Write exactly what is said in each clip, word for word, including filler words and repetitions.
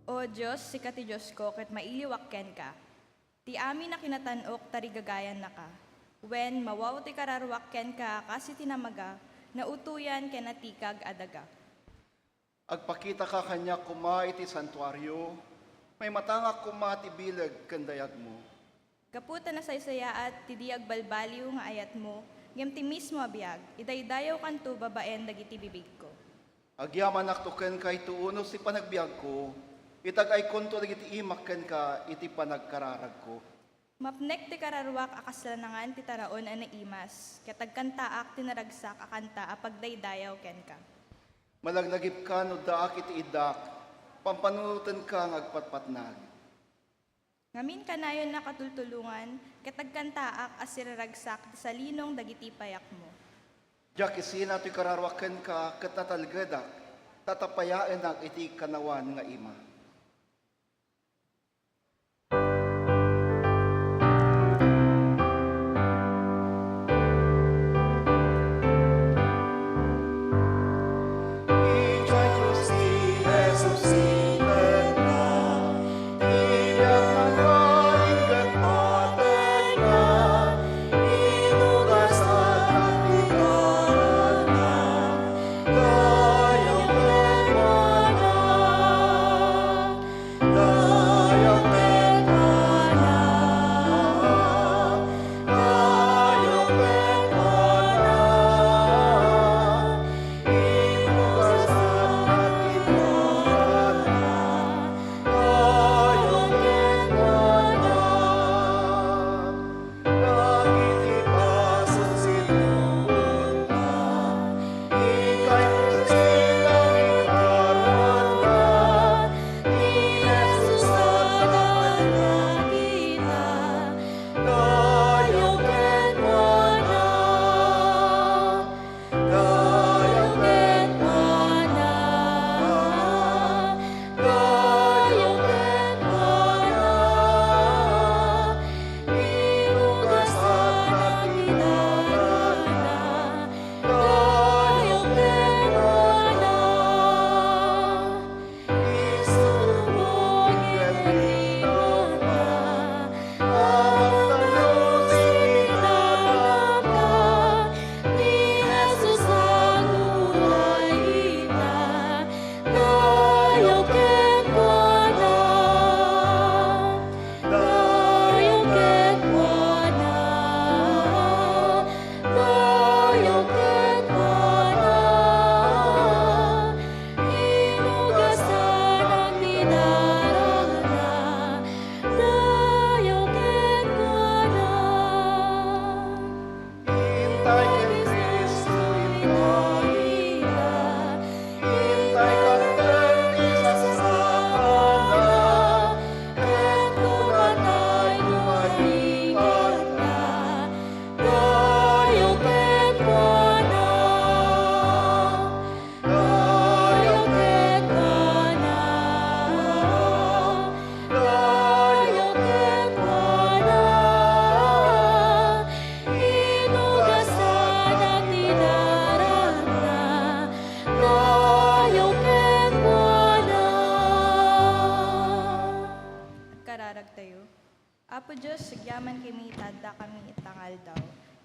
O Dios, sika ti Diosko ket mailiwak kenka. Ti amin a kinatan-ok tarigagayannaka. Wen, mawaw ti kararuak kenka a kas iti namaga, nautoyan ken natikag a daga. Agpakitaka kaniak koma iti santuario, maimatangak koma ti bileg ken dayagmo. Gapu ta nasaysayaat ti di agbalbaliw nga ayatmo, ngem ti mismo a biag, idaydayawkanto babaen dagiti bibigko. Agyamanakto kenka iti unos ti panagbiagko, itag-aykonto dagiti imak kenka iti panagkararagko. Mapnek ti kararuak a kaslanangan ti taraon a naimas, ket agkantaak ti naragsak a kanta a pagdaydayaw kenka. Malaglagipka no addaak iti iddak, pampanunotenka nga agpatpatnag. Ngamin kanayon a katultulongan, ket agkantaak a siraragsak ti salinong dagiti payakmo. Diak isina toy kararuak kenka ket natalgedak, ta tapayaenak iti kanawan nga ima. Kararagtayo. Apo Dios, agyaman kami ta addakami ita nga aldaw.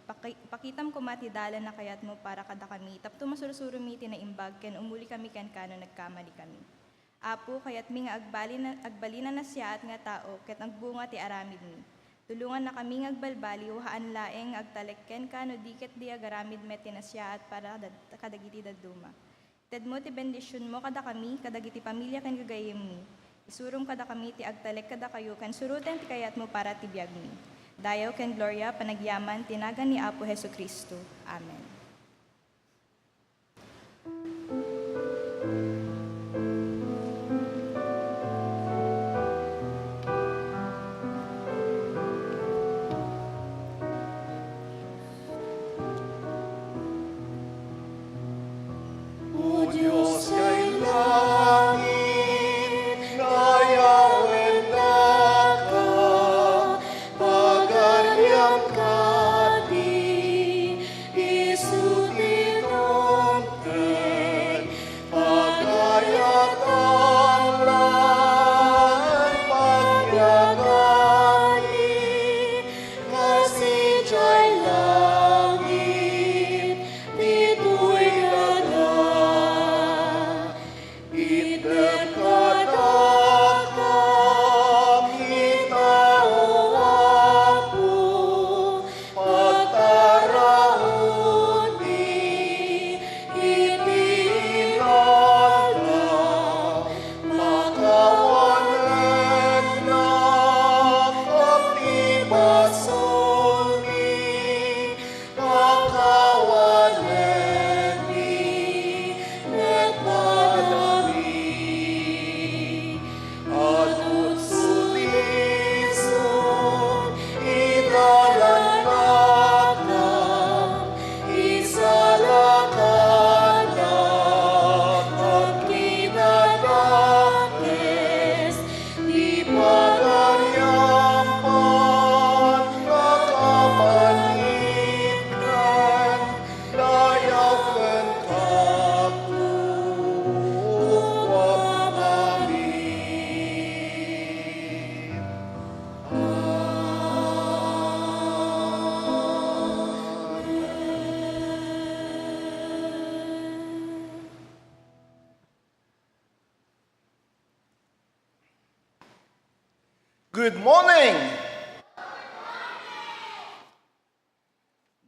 Ipaki-, ipakitam koma ti dalan a kayatmo para kadakami, tapno masursuromi ti naimbag ken umuli kami kenka no nagkamali kami. Apo, kayatmi nga agbalin-, agbalin a nasayaat nga tao ket agbunga ti aramidmi. Tulongannakami nga agbalbaliw, haan laeng nga agtalek kenka no di ket di agaramid met ti nasayaat para kad-, kadagiti dadduma. Itedmo ti bendisionmo kadakami, kadagiti pamilia ken gagayyemmi. Isurom kadakami ti agtalek kadakayo ken suroten ti kayatmo para ti biagmi. Dayaw ken gloria, panagyaman, ti nagan ni Apo Jesu-Cristo. Amen. O Dios, kay langit, nayawen daka, pagariam kadi, isu Good morning!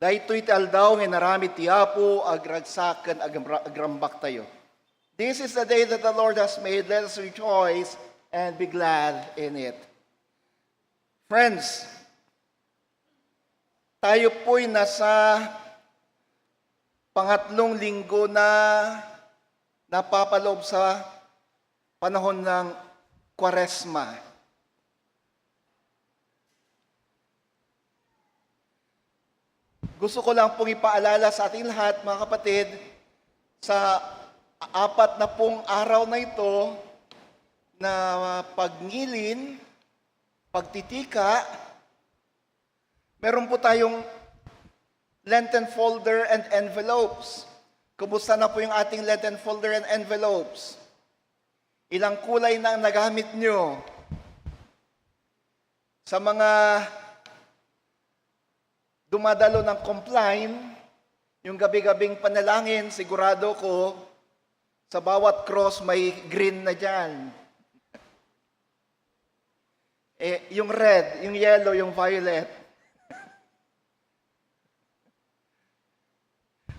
Daytoy ti aldaw nga inaramid ti Apo, agragsak ken agra-, agrambaktayo. This is the day that the Lord has made. Let us rejoice and be glad in it. Friends, tayo po'y nasa pangatlong linggo na napapaloob sa panahon ng Kwaresma. Gusto ko lang pong ipaalala sa ating lahat, mga kapatid, sa apat na pong araw na ito na pagngilin, pagtitika, meron po tayong Lenten folder and envelopes. Kumusta na po yung ating Lenten folder and envelopes? Ilang kulay na ang nagamit nyo? Sa mga dumadalo ng Compline, yung gabi-gabing panalangin, sigurado ko, sa bawat cross may green na dyan. Eh, yung red, yung yellow, yung violet.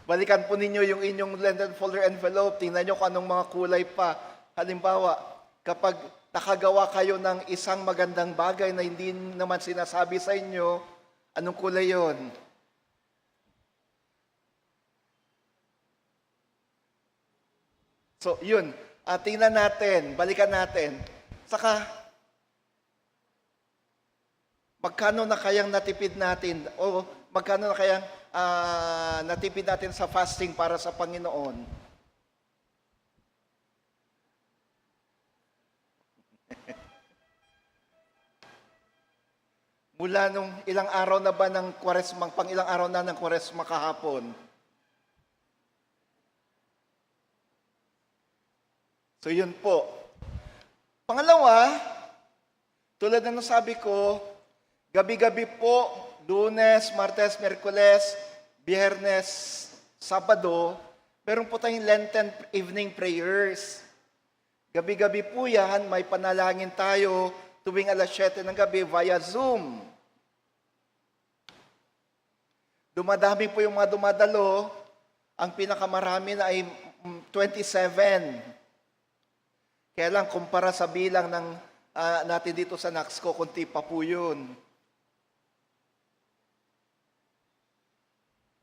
Balikan po ninyo yung inyong Lenten folder envelope. Tingnan nyo kung anong mga kulay pa. Halimbawa, kapag nakagawa kayo ng isang magandang bagay na hindi naman sinasabi sa inyo, anong kulay yon? So, yun. Ah, tingnan natin. Balikan natin. Saka, magkano na kayang natipid natin? O magkano na kayang, ah, natipid natin sa fasting para sa Panginoon? Mula nung ilang araw na ba ng Kwaresma, pang ilang araw na ng Kwaresma kahapon? So, yun po. Pangalawa, tulad na nasabi ko, gabi-gabi po, Lunes, Martes, Miyerkules, Biyernes, Sabado, meron po tayong Lenten evening prayers. Gabi-gabi po yan, may panalangin tayo tuwing alas siyete ng gabi via Zoom. Dumadami po yung mga dumadalo. Ang pinakamarami na ay, mm, twenty-seven. Kaya lang, kumpara sa bilang ng, ah, natin dito sa NACSCO, konti pa po yun.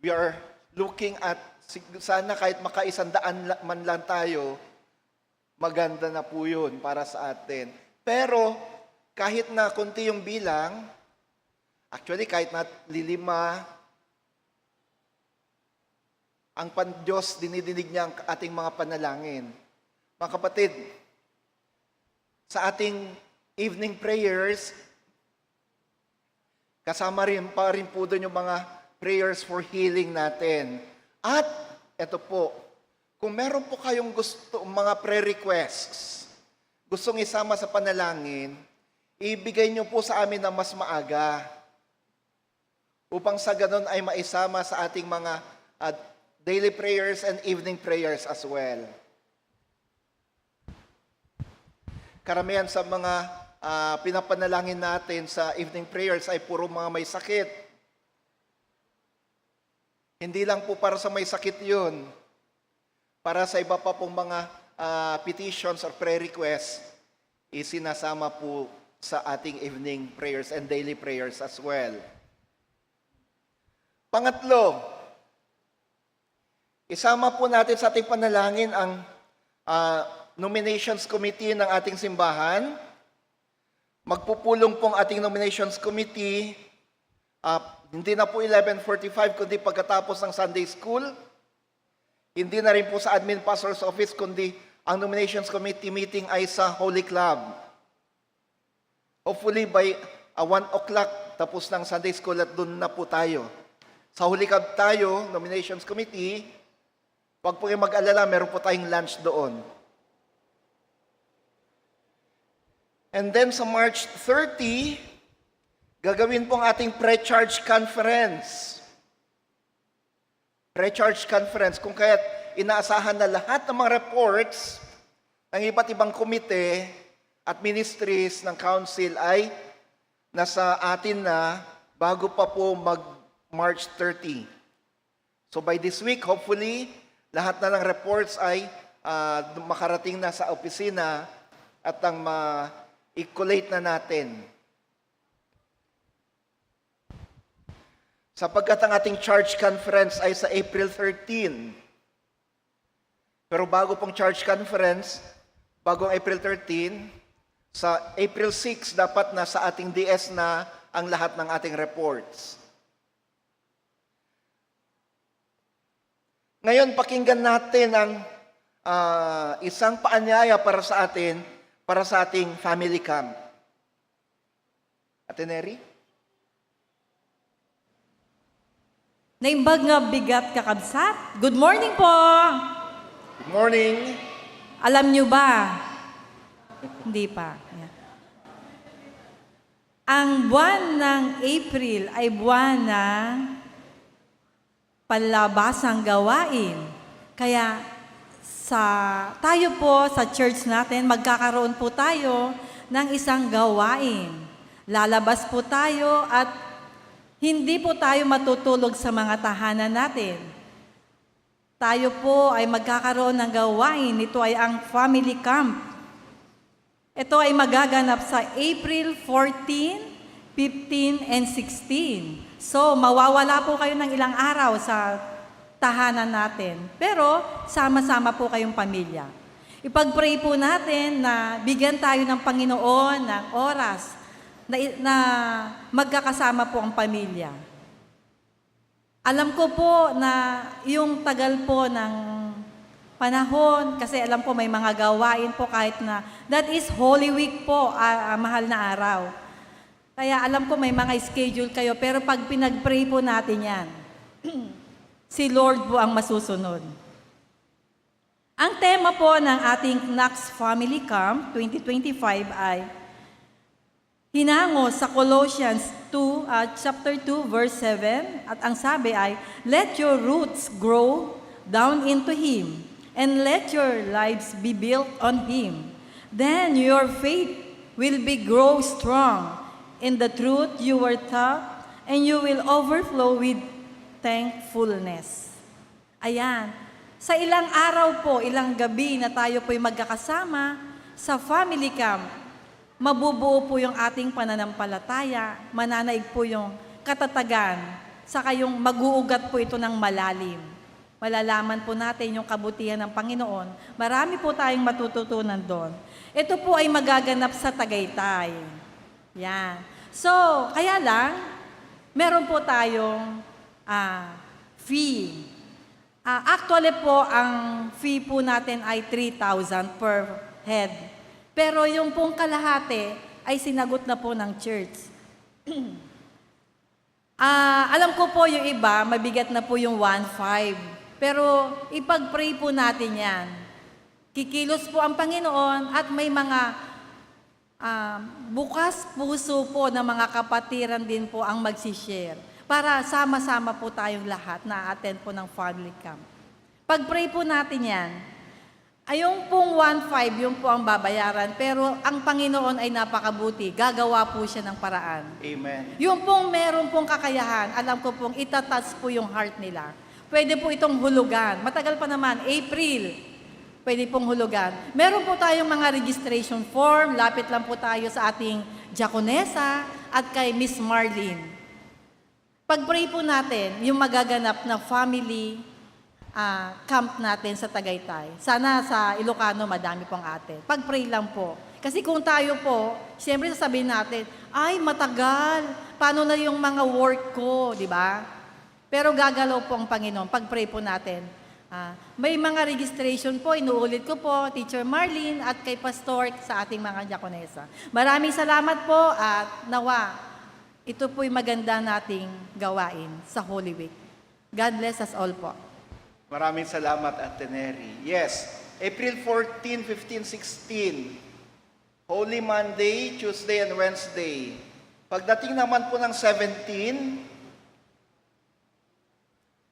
We are looking at, sig-, sana kahit makaisandaan la-, man lang tayo, maganda na po yun para sa atin. Pero, kahit na konti yung bilang, actually, kahit na lilima, ang pan-, Diyos, dinidinig niya ang ating mga panalangin. Mga kapatid, sa ating evening prayers, kasama rin pa rin po doon yung mga prayers for healing natin. At eto po, kung meron po kayong gusto, mga prayer requests, gustong isama sa panalangin, ibigay niyo po sa amin na mas maaga upang sa ganun ay maisama sa ating mga, ah, daily prayers and evening prayers as well. Karamihan sa mga, ah, pinapanalangin natin sa evening prayers ay puro mga may sakit. Hindi lang po para sa may sakit yun. Para sa iba pa pong mga, ah, petitions or prayer requests, isinasama po sa ating evening prayers and daily prayers as well. Pangatlo, isama po natin sa ating panalangin ang, ah, nominations committee ng ating simbahan. Magpupulong pong ating nominations committee, ah, hindi na po eleven forty-five, kundi pagkatapos ng Sunday School. Hindi na rin po sa admin pastor's office, kundi ang nominations committee meeting ay sa Holy Club. Hopefully by, ah, one o'clock, tapos ng Sunday School at doon na po tayo. Sa Holy Club tayo, nominations committee, wag po kayong mag-alala, meron po tayong lunch doon. And then sa March thirty, gagawin po ang ating pre-charge conference. Pre-charge conference, kung kaya't inaasahan na lahat ng mga reports ng iba't ibang komite at ministries ng council ay nasa atin na bago pa po mag March thirty. So by this week, hopefully, lahat na ng reports ay, ah, makarating na sa opisina at ang ma-collate na natin. Sapagkat ang ating church conference ay sa April thirteen. Pero bago pong church conference, bago ang April thirteen, sa April six, dapat na sa ating D S na ang lahat ng ating reports. Ngayon, pakinggan natin ang, ah, isang paanyaya para sa atin, para sa ating family camp. Ate Neri? Naimbag nga bigat, kakabsat. Good morning po! Good morning! Alam nyo ba? Hindi pa. Yeah. Ang buwan ng April ay buwan ng palabasang gawain. Kaya sa, tayo po sa church natin, magkakaroon po tayo ng isang gawain. Lalabas po tayo at hindi po tayo matutulog sa mga tahanan natin. Tayo po ay magkakaroon ng gawain. Ito ay ang family camp. Ito ay magaganap sa April fourteen, fifteen, and sixteen. So, mawawala po kayo ng ilang araw sa tahanan natin. Pero, sama-sama po kayong pamilya. Ipag-pray po natin na bigyan tayo ng Panginoon ng oras na, na magkakasama po ang pamilya. Alam ko po na yung tagal po ng panahon, kasi alam ko may mga gawain po kahit na, that is Holy Week po, ah, ah, mahal na araw. Kaya alam ko may mga schedule kayo, pero pag pinag-pray po natin yan, si Lord po ang masusunod. Ang tema po ng ating Knox Family Camp twenty twenty-five ay hinango sa Colossians two, ah, chapter two, verse seven, at ang sabi ay, "Let your roots grow down into Him, and let your lives be built on Him. Then your faith will be grow strong in the truth you were taught, and you will overflow with thankfulness." Ayan. Sa ilang araw po, ilang gabi na tayo po'y magkakasama sa family camp, mabubuo po yung ating pananampalataya, mananaig po yung katatagan, saka yung mag-uugat po ito ng malalim. Malalaman po natin yung kabutihan ng Panginoon. Marami po tayong matututunan doon. Ito po ay magaganap sa Tagaytay. Yan. So, kaya lang, meron po tayong, ah, fee. Ah, actually po, ang fee po natin ay three thousand per head. Pero yung pong kalahati ay sinagot na po ng church. Ah, alam ko po yung iba, mabigat na po yung one five. Pero ipag-pray po natin yan. Kikilos po ang Panginoon at may mga, ah, bukas puso po ng mga kapatiran din po ang magsishare para sama-sama po tayong lahat na attend po ng family camp. Pag-pray po natin yan. Ay, yung pong one five, yun po ang babayaran, pero ang Panginoon ay napakabuti, gagawa po siya ng paraan. Amen. Yung pong meron pong kakayahan, alam ko pong itatouch po yung heart nila. Pwede po itong hulugan. Matagal pa naman, April. Pwede pong hulugan. Meron po tayong mga registration form, lapit lang po tayo sa ating diakonesa at kay Miss Marlene. Pag-pray po natin yung magaganap na family, ah, camp natin sa Tagaytay. Sana sa Ilocano madami pong attend. Pag-pray lang po. Kasi kung tayo po, siyempre sasabihin natin, "Ay, matagal. Paano na yung mga work ko?" Di ba? Pero gagalaw po ang Panginoon. Pag-pray po natin. Ah, may mga registration po, inuulit ko po, Teacher Marlene at kay Pastor sa ating mga diakonesa. Maraming salamat po at nawa ito po'y maganda nating gawain sa Holy Week. God bless us all po. Maraming salamat, Ate Neri. Yes, April fourteen, fifteen, sixteen. Holy Monday, Tuesday, and Wednesday. Pagdating naman po ng seventeen,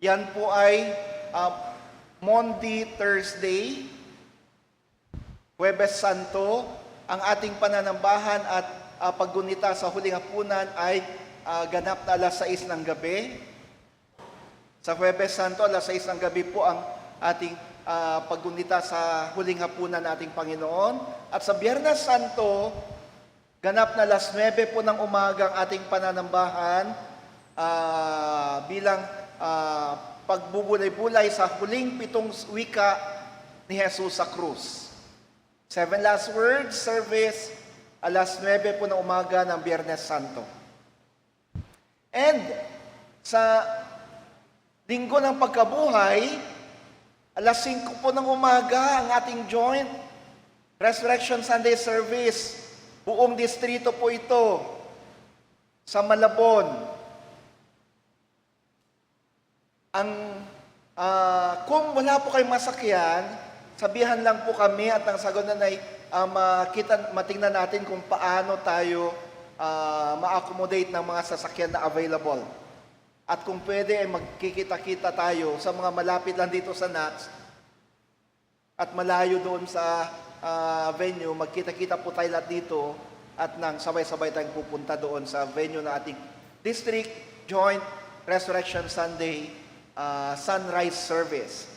yan po ay, ah, Maundy Thursday, Huwebes Santo, ang ating pananambahan at ah, paggunita sa huling hapunan ay, ah, ganap na alas sais ng gabi. Sa Huwebes Santo, alas sais ng gabi po ang ating, ah, paggunita sa huling hapunan ng ating Panginoon. At sa Biyernes Santo, ganap na alas nuebe po ng umaga ang ating pananambahan, ah, bilang, ah, pagbubulay-bulay sa huling pitong wika ni Jesus sa krus. Seven Last Words service, alas nuebe po ng umaga ng Biyernes Santo. And sa Linggo ng Pagkabuhay, alas singko po ng umaga ang ating joint Resurrection Sunday service. Buong distrito po ito sa Malabon. Ang, ah, kung wala po kayong masakyan, sabihan lang po kami at nang sa ganun ay, ah, makita, matingnan natin kung paano tayo, ah, ma-accommodate ng mga sasakyan na available. At kung pwede ay magkikita-kita tayo sa mga malapit lang dito sa Nax at malayo doon sa, ah, venue, magkita-kita po tayo lahat dito at nang sabay-sabay tayong pupunta doon sa venue ng ating District Joint Resurrection Sunday, ah, Sunrise Service.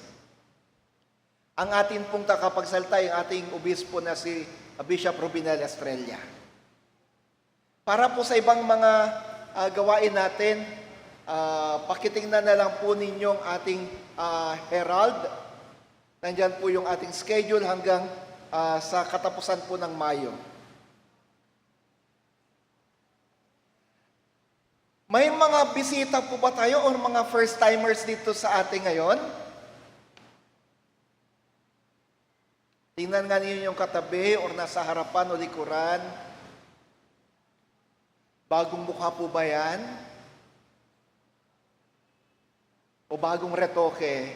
Ang atin pong takapagsalita ay ang ating obispo na si Bishop Rubinel Estrella. Para po sa ibang mga, ah, gawain natin, ah, pakitingnan na lang po ninyo ang ating, ah, Herald. Nandyan po yung ating schedule hanggang, ah, sa katapusan po ng Mayo. May mga bisita po ba tayo or mga first-timers dito sa atin ngayon? Tingnan nga ninyo yung katabi or nasa harapan o likuran. Bagong mukha po ba yan? O bagong retoke?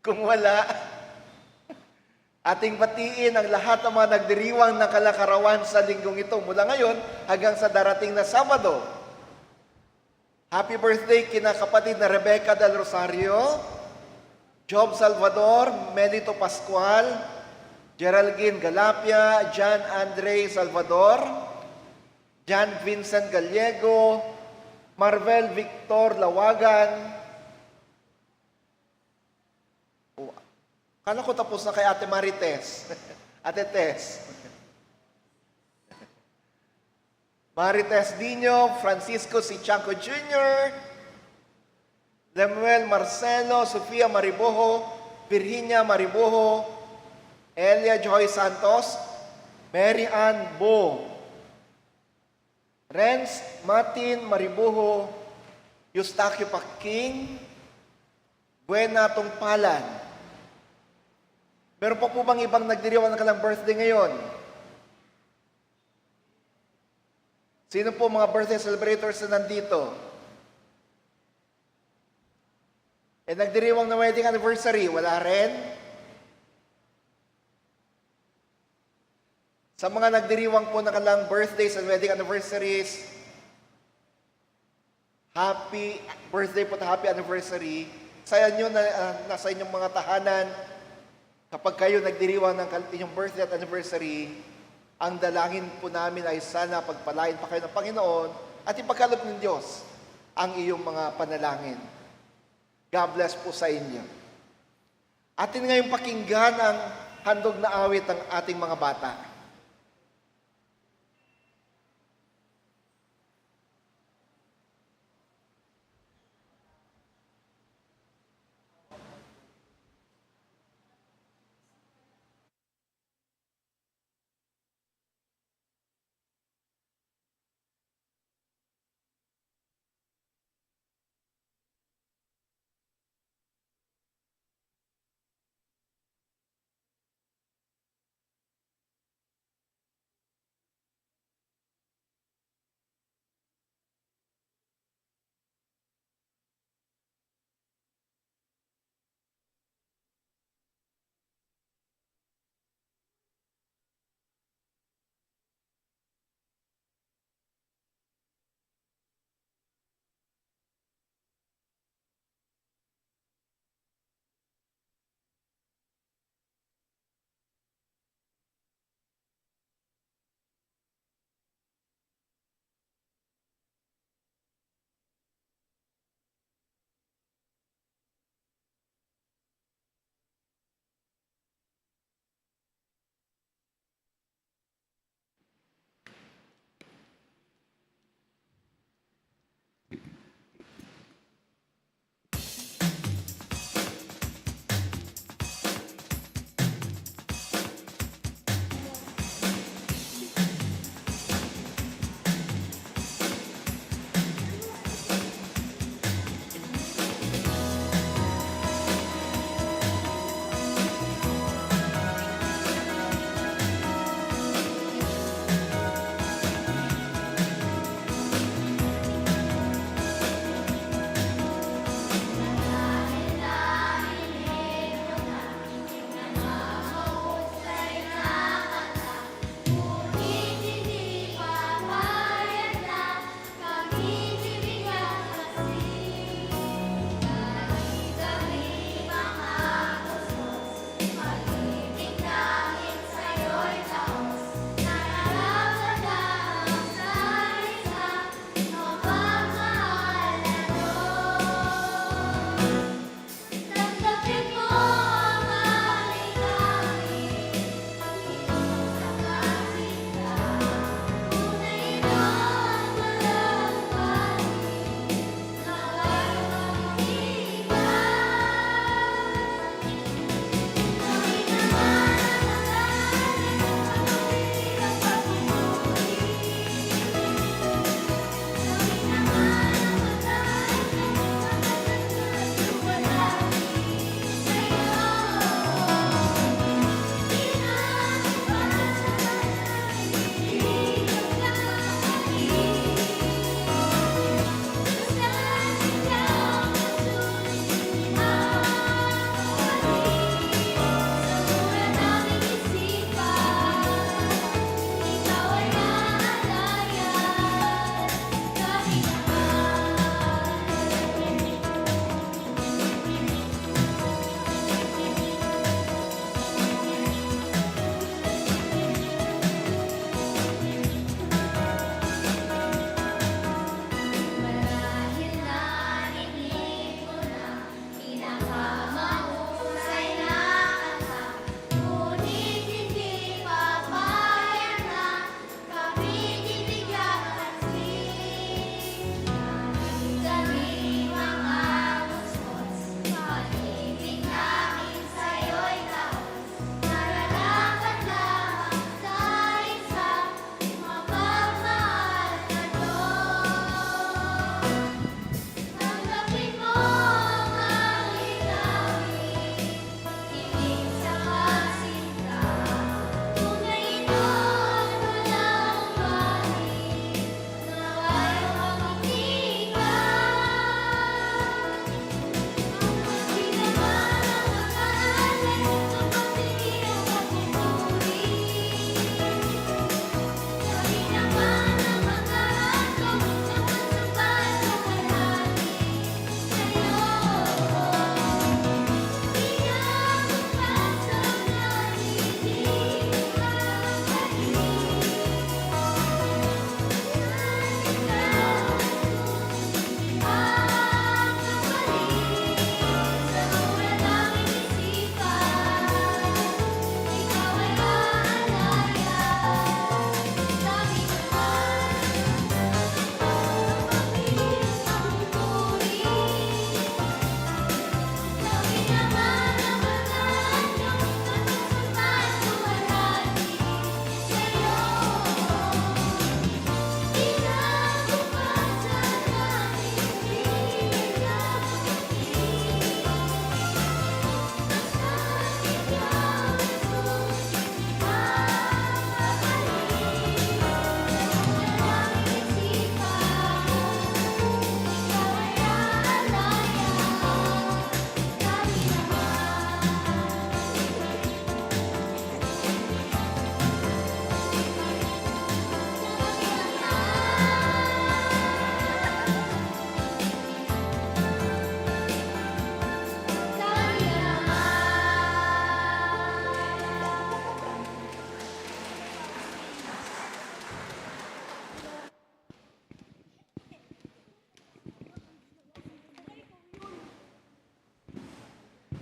Kung wala, ating batiin ang lahat ng mga nagdiriwang ng kalakarawan sa linggong ito, mula ngayon hanggang sa darating na Sabado. Happy birthday kina kapatid na Rebecca Del Rosario, Job Salvador, Melito Pascual, Geraldine Galapia, John Andre Salvador, John Vincent Gallego, Marvel Victor Lawagan. Oh, kala ko tapos na kay Ate Marites. Ate Tess. Marites Dino, Francisco C. Chanco Junior, Lemuel Marcelo, Sofia Maribojo, Virginia Maribojo, Elia Joy Santos, Mary Ann Bo, Renz Martin Maribojo, Eustaquio Paking, Buena Tungpalan. Meron pa po bang ibang nagdiriwang ng kanilang birthday ngayon? Sino po mga birthday celebrators na nandito? Eh, nagdiriwang na wedding anniversary, wala rin? Sa mga nagdiriwang po ng kanilang birthdays and wedding anniversaries, happy birthday po at happy anniversary. Sa inyo na, ah, nasa inyong mga tahanan, kapag kayo nagdiriwang ng kal-, inyong birthday at anniversary, ang dalangin po namin ay sana pagpalain pa kayo ng Panginoon at ipagkaloob ng Diyos ang iyong mga panalangin. God bless po sa inyo. Atin ngayong pakinggan ang handog na awit ng ating mga bata.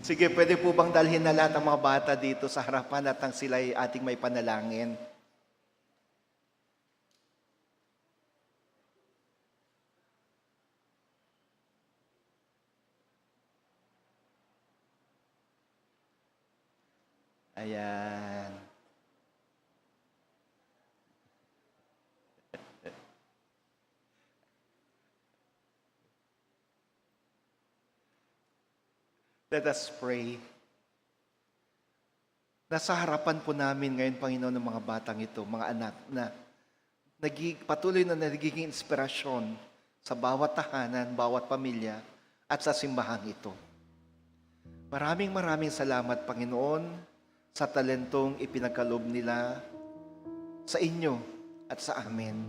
Sige, pwede po bang dalhin na lahat ang mga bata dito sa harapan at ang sila'y ating may panalangin? Ayan. Let us pray. Nasa harapan po namin ngayon, Panginoon, ang mga batang ito, mga anak na nagig-, patuloy na nagiging inspirasyon sa bawat tahanan, bawat pamilya, at sa simbahang ito. Maraming, maraming salamat, Panginoon, sa talentong ipinagkaloob nila sa inyo at sa amin.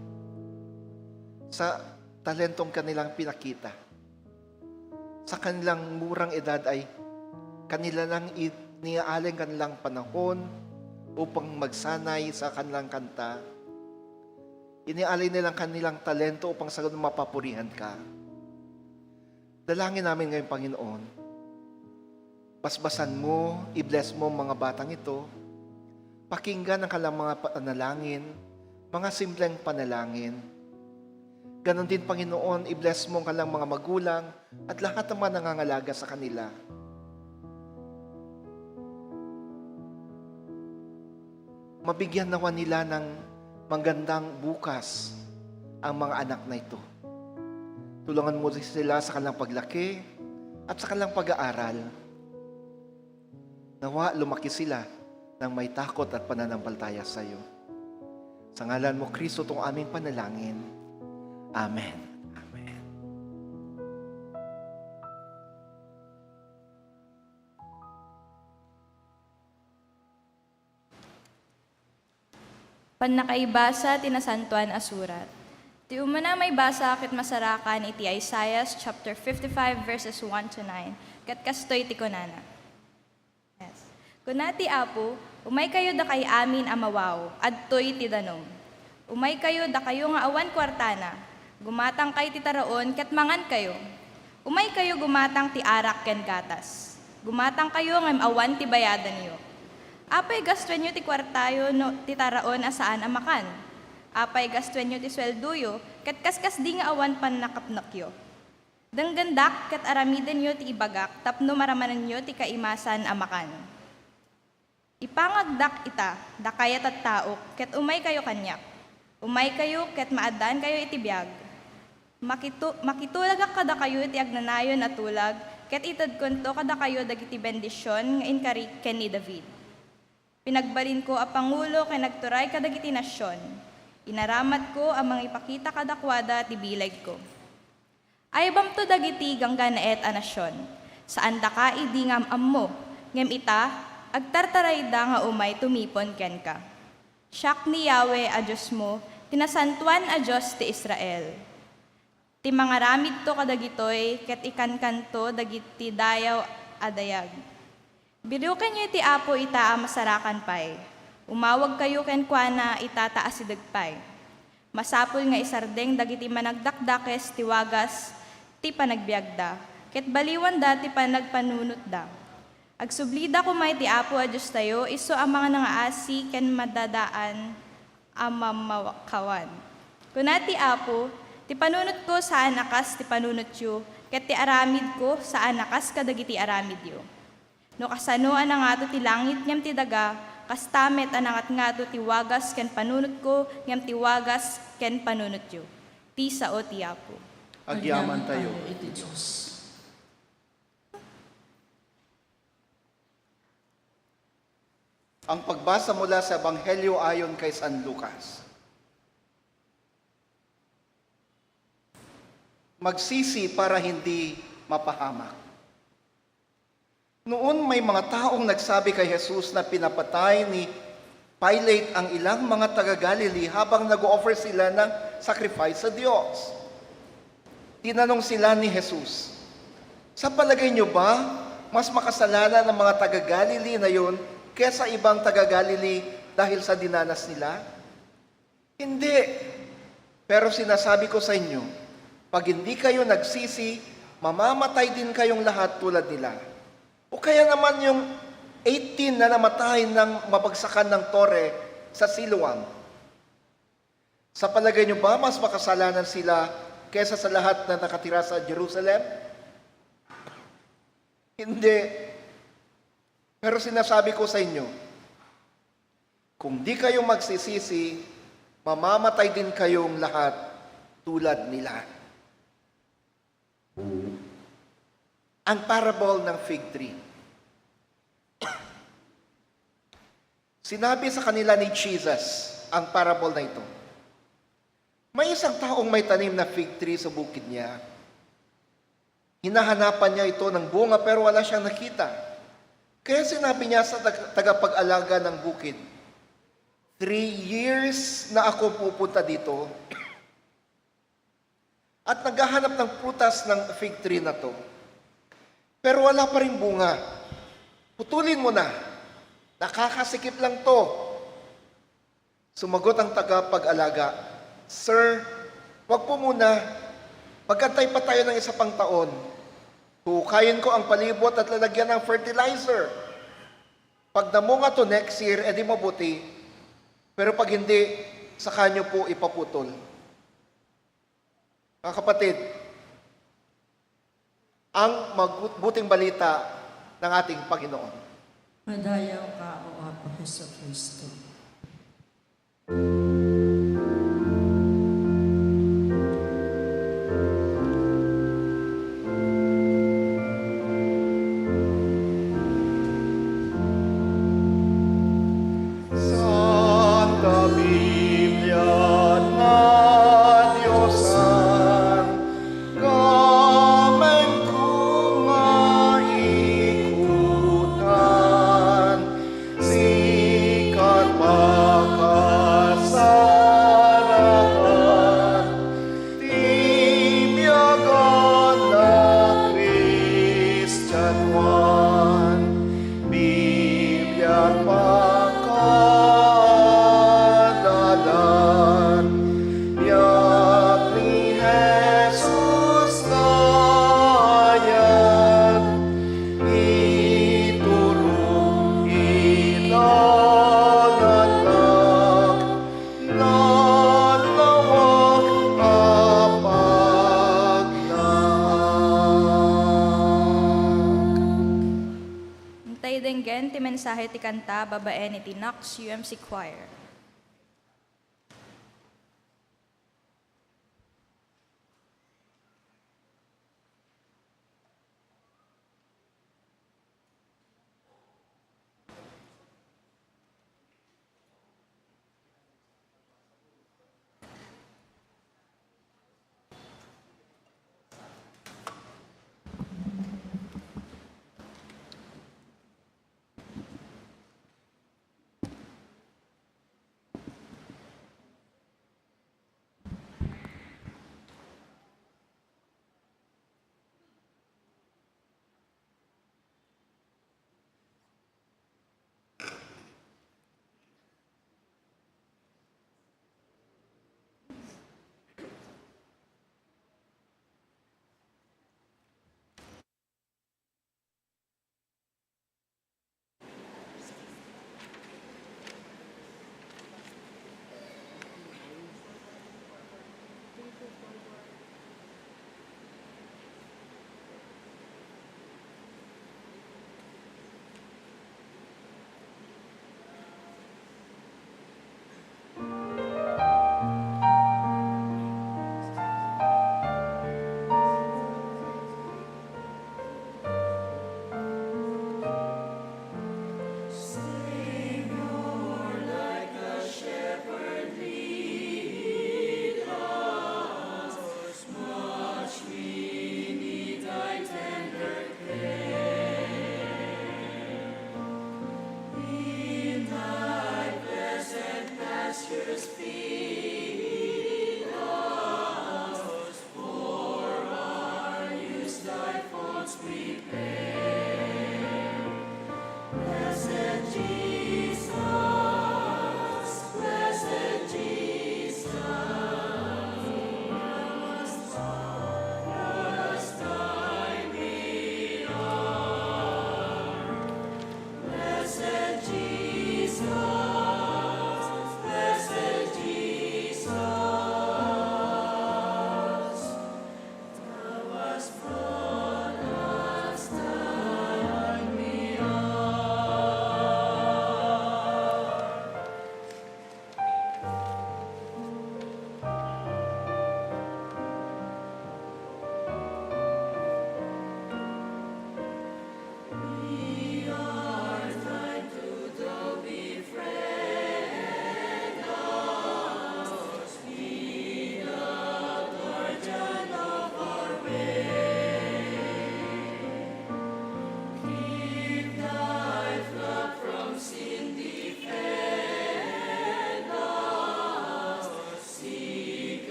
Sa talentong kanilang pinakita. Sa kanilang murang edad ay kanila lang i-, iniaalay ang kanilang panahon upang magsanay sa kanilang kanta. Iniaalay nilang kanilang talento upang sa ganun mapapurihan ka. Dalangin namin ngayon, Panginoon, basbasan mo, i-bless mo ang mga batang ito. Pakinggan ang kanilang mga panalangin, mga simpleng panalangin. Ganon din, Panginoon, i-bless mo ang kanilang mga magulang at lahat ng mga nangangalaga sa kanila. Mabigyan nawa nila ng magandang bukas ang mga anak na ito. Tulungan mo sila sa kanilang paglaki at sa kanilang pag-aaral. Nawa lumaki sila ng may takot at pananampalataya sa iyo. Sa ngalan mo, Kristo, itong aming panalangin. Amen. Amen. Pannakaibasa ti Nasantoan a Surat. Ti umuna a maibasa ket masarakan iti Isaias chapter fifty-five, verses one to nine, ket kastoy ti kunana. Yes. Kuna ti Apo, "Umaykayo, dakay amin a mawaw, adtoy ti danum. Umaykayo, dakayo nga awan kuartana. Gumatangkay ti taraon ket mangankayo. Umaykayo, gumatang ti arak ken gatas. Gumatangkayo ngem awan ti bayadanyo. Apay gastuenyo ti kuartayo no ti taraon a saan a makan? Apay gastuenyo ti sueldoyo ket kaskasdi nga awan pannakapnekyo? Denggendak ket aramidenyo ti ibagak tapno maramanenyo ti kaimasan a makan. Ipangagdak ita, dakay a tattaok, ket umaykayo kaniak. Umaykayo ket maaddaankayo iti biag. Makitu-, makitulagak kadakayo iti agnanayon a tulag, ket itedkonto kadakayo dagiti bendision nga inkari ken ni David. Pinagbalinko a pangulo ken agturay kadagiti nasion. Inaramatko a mangipakita kadakuada ti bilegko." Aybamto dagiti ganggannaet a nasion. Saandaka idi nga am-ammo, ngem ita, agtartarayda nga umay tumipon kenka. Siak ni Yahweh a Diosmo, ti Nasantoan a Dios ti Israel. Ti mangaramidto kadagitoy ket ikankanto dagiti dayaw a dayag. Birukenyo ti Apo ita a masarakan pay. Umawagkayo kenkuana ita ta asideg pay. Masapul nga isardeng dagiti managdakdakes ti wagas ti panagbiagda, ket baliwanda ti panagpanunotda. Agsublida koma iti Apo a Diostayo, isu a mangnangaasi ken madadaan a mamakawan. Kuna ti Apo, "Ti panunotko saan a kas ti panunotyo, ket ti aramidko saan a kas kadagiti aramidyo. No kasano a nangato ti langit ngem ti daga, kasta met a nangatngato ti wagas ken panunotko ngem ti wagas ken panunotyo." Ti sao ti Apo. Agyamantayo iti Dios. Ang pagbasa mula sa Ebanghelyo ayon kay San Lucas. Magsisi para hindi mapahamak. Noon, may mga taong nagsabi kay Jesus na pinapatay ni Pilate ang ilang mga taga-Galilee habang nag-o-offer sila ng sacrifice sa Diyos. Tinanong sila ni Jesus, "Sa palagay niyo ba, mas makasalanan ang mga taga-Galilee na yun kesa ibang taga-Galilee dahil sa dinanas nila? Hindi. Pero sinasabi ko sa inyo, pag hindi kayo nagsisi, mamamatay din kayong lahat tulad nila." O kaya naman yung eighteen na namatay nang mabagsakan ng tore sa Siloam. Sa palagay niyo ba mas makasalanan sila kaysa sa lahat na nakatira sa Jerusalem? Hindi. Pero sinasabi ko sa inyo, kung di kayo magsisisi, mamamatay din kayong lahat tulad nila. Ang parable ng fig tree. Sinabi sa kanila ni Jesus ang parable na ito. May isang taong may tanim na fig tree sa bukid niya. Hinahanapan niya ito ng bunga pero wala siyang nakita. Kaya sinabi niya sa tag- tagapag-alaga ng bukid, "Three years na ako pupunta dito at naghahanap ng prutas ng fig tree na to. Pero wala pa rin bunga. Putulin mo na. Nakakasikip lang to." Sumagot ang tagapag-alaga, "Sir, wag po muna. Magantay pa tayo ng isa pang taon. Huhukayin ko ang palibot at lalagyan ng fertilizer. Pag namunga to next year, edi mabuti. Pero pag hindi, saka niyo po ipaputol." Mga kapatid, ang mabuting balita ng ating Panginoon. Madayaw ka, O Apo Jesucristo. Santa Biblia nga Diosan, gamengko nga ikutan, sika pakasarakan, ti biag a nakristianoan, Biblia pakadalan, biag ni Jesus nga ayat, iturong ita laklak, nalawag a paglaag. Intay denggen ti mensahe ti kanta babaen iti Knox U M C Choir.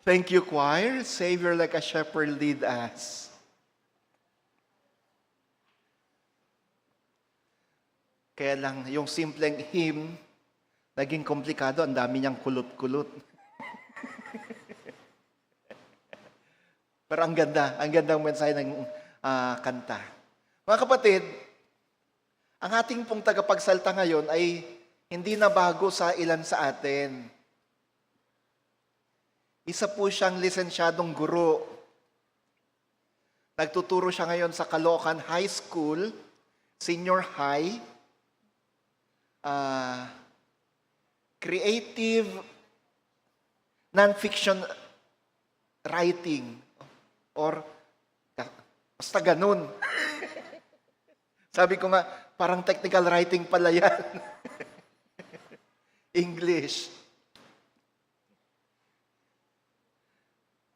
Thank you, choir. Savior like a shepherd, lead us. Kaya lang, yung simpleng hymn, naging komplikado, ang dami niyang kulot-kulot. Pero ang ganda, ang gandang mensahe ng, ah, kanta. Mga kapatid, ang ating pong tagapagsalita ngayon ay hindi na bago sa ilan sa atin. Isa po siyang lisensyadong guro. Nagtuturo siya ngayon sa Caloocan High School, Senior High, ah, creative non-fiction writing, or, basta ganun. Sabi ko nga, "Parang technical writing pala yan." English.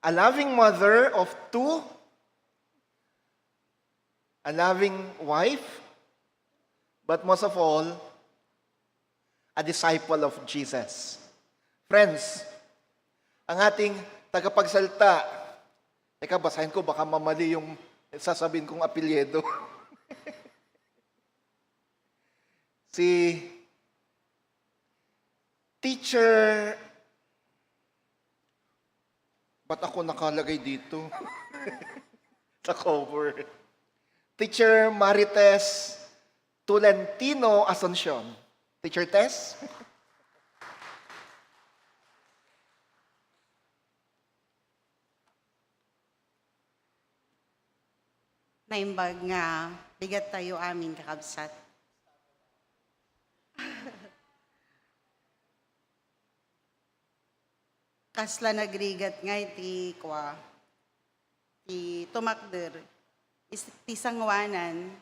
A loving mother of two, a loving wife, but most of all, a disciple of Jesus. Friends, ang ating tagapagsalita, teka, basahin ko, baka mamali yung sasabihin kong apelyido. Si Teacher, ba't ako nakalagay dito? Sa cover. Teacher Marites Tolentino Asuncion. Teacher Tess? Naimbag nga bigat tayo amin, kakabsat. Kasla nagrigat nga iti kua, ti tumakder, is-, ti sanguanan,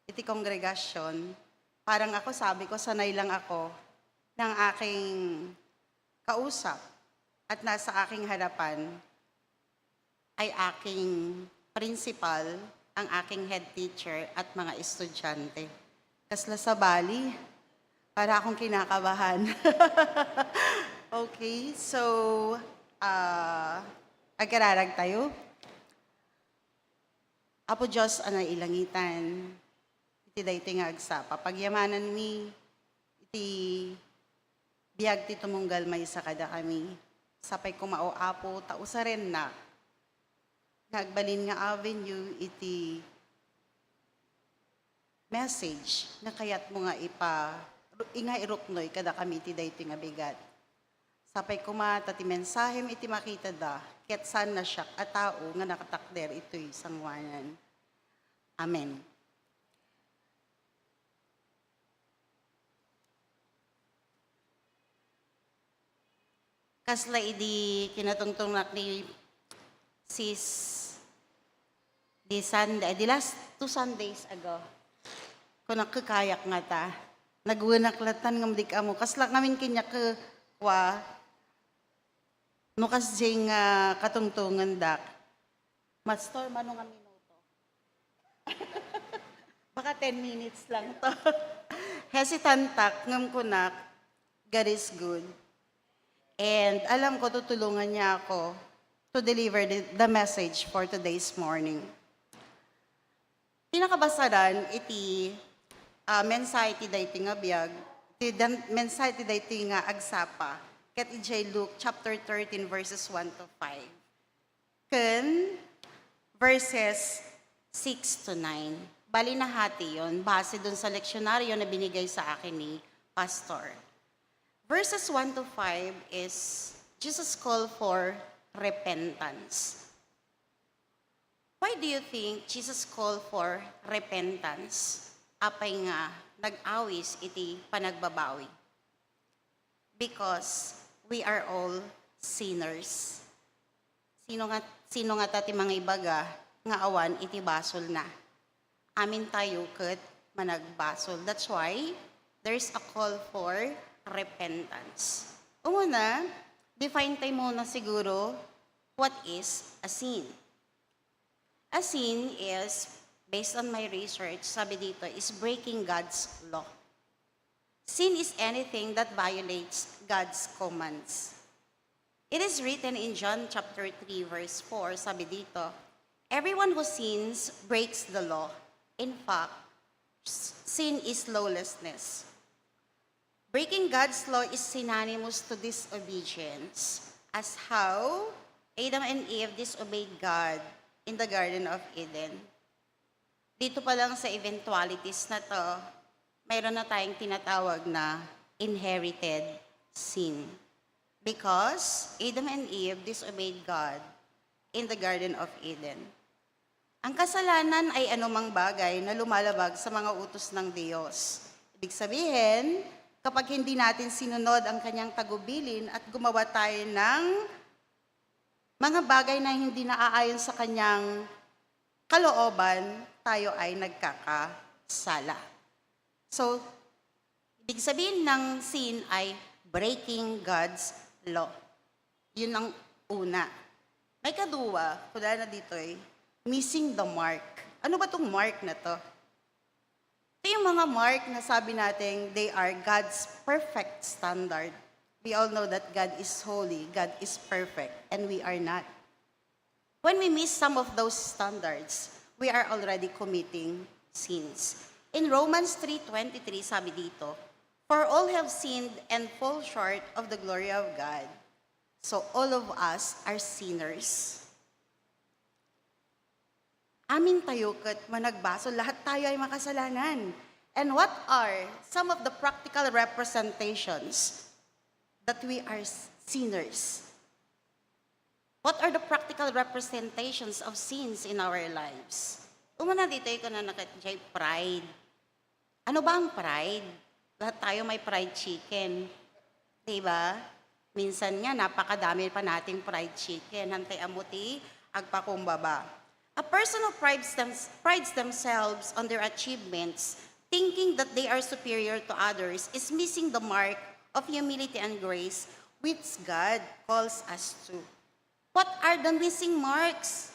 iti kongregasyon. Parang ako, sabi ko, sanay lang ako ng aking kausap at nasa aking harapan ay aking principal, ang aking head teacher, at mga estudyante. Kasla sabali, para akong kinakabahan. Okay, so, ah, agkararag tayo. Apo Dios a nailangitan, iti daytoy nga agsapa, pagyamananmi iti biag ti tumunggal maysa kadakami. Sapay koma, O Apo, ta usarennak nga agbalin nga avenue iti message nga kayatmo nga ipa-, nga iruknoy kadakami iti daytoy nga bigat. Sapay koma ta ti mensahem iti makitada, ket saanna siak a tao nga nakatakder itoy sanguanan. Amen. Kasla idi kinatungtungnak ni sis, di Sunday, di last two Sundays ago, kunak, "Kakayak ngata." Nagwenak latan ngem di ka ammo. Kasla ngamin kaniak, kua, no kasdiay nga katungtongendak. Mastor, mano nga minuto? Baka ten minutes lang to. Hesitantak, ngem kunak, God is good. And alam ko, tutulungan niya ako to deliver the, the message for today's morning. Ti nakabasaran iti, ah, mensahe ti daytoy nga biag, ti dan-, mensahe ti daytoy nga agsapa, ket idiay Luke chapter thirteen, verses one to five. Ken verses six to nine. Bali, nahatiyon basedon sa leksionario na binigay sa akin ni Pastor. Verses one to five is Jesus' call for repentance. Why do you think Jesus called for repentance? Apay nga nag-awis iti panagbabawi? Because we are all sinners. Sino nga, sino ngata ti mangibaga nga awan iti basolna? Amin tayo ket managbasol. That's why there's a call for repentance. Umuna, define tayo muna siguro what is a sin. A sin is, based on my research, sabi dito, is breaking God's law. Sin is anything that violates God's commands. It is written in John chapter three, verse four, sabi dito, "Everyone who sins breaks the law. In fact, s- sin is lawlessness." Breaking God's law is synonymous to disobedience, as how Adam and Eve disobeyed God in the Garden of Eden. Dito pa lang sa eventualities na to, mayroon na tayong tinatawag na inherited sin. Because Adam and Eve disobeyed God in the Garden of Eden. Ang kasalanan ay anumang bagay na lumalabag sa mga utos ng Diyos. Ibig sabihin, kapag hindi natin sinunod ang kanyang tagubilin at gumawa tayo ng mga bagay na hindi naaayon sa kanyang kalooban, tayo ay nagkakasala. So, ibig sabihin ng sin ay breaking God's law. Yun ang una. May kaduwa, kuna na ditoy, missing the mark. Ano ba tong mark na to? Ito yung mga mark na sabi natin, they are God's perfect standard. We all know that God is holy, God is perfect, and we are not. When we miss some of those standards, we are already committing sins. In Romans three twenty-three, sabi dito, "For all have sinned and fall short of the glory of God." So all of us are sinners. Amin tayo ket managbasol, lahat tayo ay makasalanan. And what are some of the practical representations that we are s- sinners? What are the practical representations of sins in our lives? Umuna dito, ikaw na nakat-, pride. Ano ba ang pride? Lahat tayo may fried chicken. Di ba? Minsan nga, napakadami pa nating fried chicken. Hantay amuti, agpakumbaba. A person who prides, them, prides themselves on their achievements, thinking that they are superior to others, is missing the mark of humility and grace which God calls us to. What are the missing marks?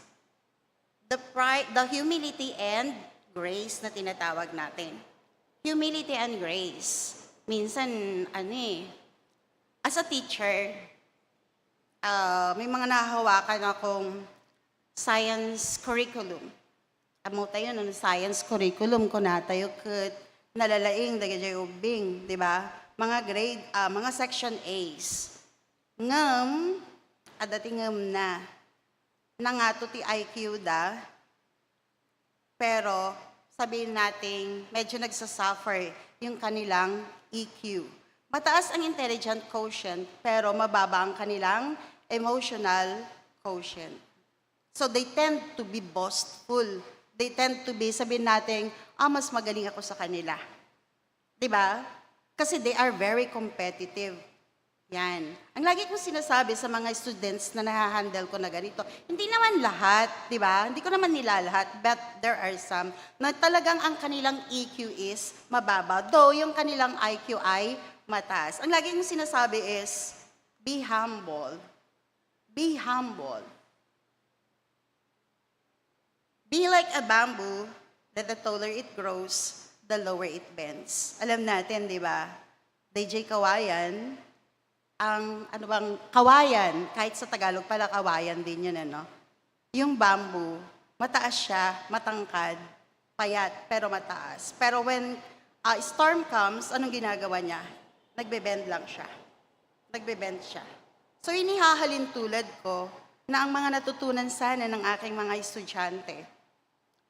The pride, the humility and grace na tinatawag natin. Humility and grace. Minsan, ano eh, as a teacher, ah, may mga nahawakan akong science curriculum. Ammo tayo, no, science curriculum, kuna tayo ket nalalaing dagiti ubbing, di ba? Mga grade, ah, mga section A's. Ngem, adda ti ngem na. Nangato ti I Q da, pero sabihin nating medyo nagsasuffer yung kanilang E Q. Mataas ang intelligent quotient, pero mababa ang kanilang emotional quotient. So they tend to be boastful. They tend to be, sabihin nating, "Ah, mas magaling ako sa kanila." Di ba? Kasi they are very competitive. Yan. Ang lagi kong sinasabi sa mga students na nahahandle ko na ganito, hindi naman lahat, di ba? Hindi ko naman nilalahat, but there are some na talagang ang kanilang E Q is mababa. Though yung kanilang I Q ay mataas. Ang lagi kong sinasabi is, be humble. Be humble. Be like a bamboo that the taller it grows, the lower it bends. Alam natin, di ba? D J Kawayan, ang ano bang kawayan, kahit sa Tagalog pala, kawayan din yun, ano? Yung bamboo, mataas siya, matangkad, payat, pero mataas. Pero when uh, storm comes, anong ginagawa niya? Nagbe-bend lang siya. Nagbe-bend siya. So, inihahalin tulad ko na ang mga natutunan sana ng aking mga estudyante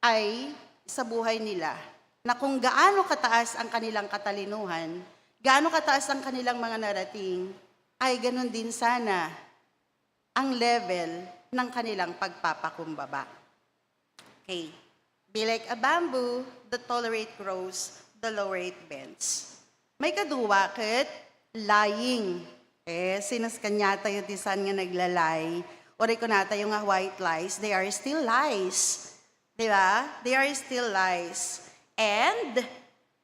ay sa buhay nila na kung gaano kataas ang kanilang katalinuhan, gaano kataas ang kanilang mga narating, ay ganun din sana ang level ng kanilang pagpapakumbaba. Okay. Be like a bamboo, the taller it grows, the lower it bends. May kaduwa ket lying. Eh, sinus kaniatayo ti saan nga naglalay. Uray kunatayo nga white lies, they are still lies. Di ba? They are still lies. And,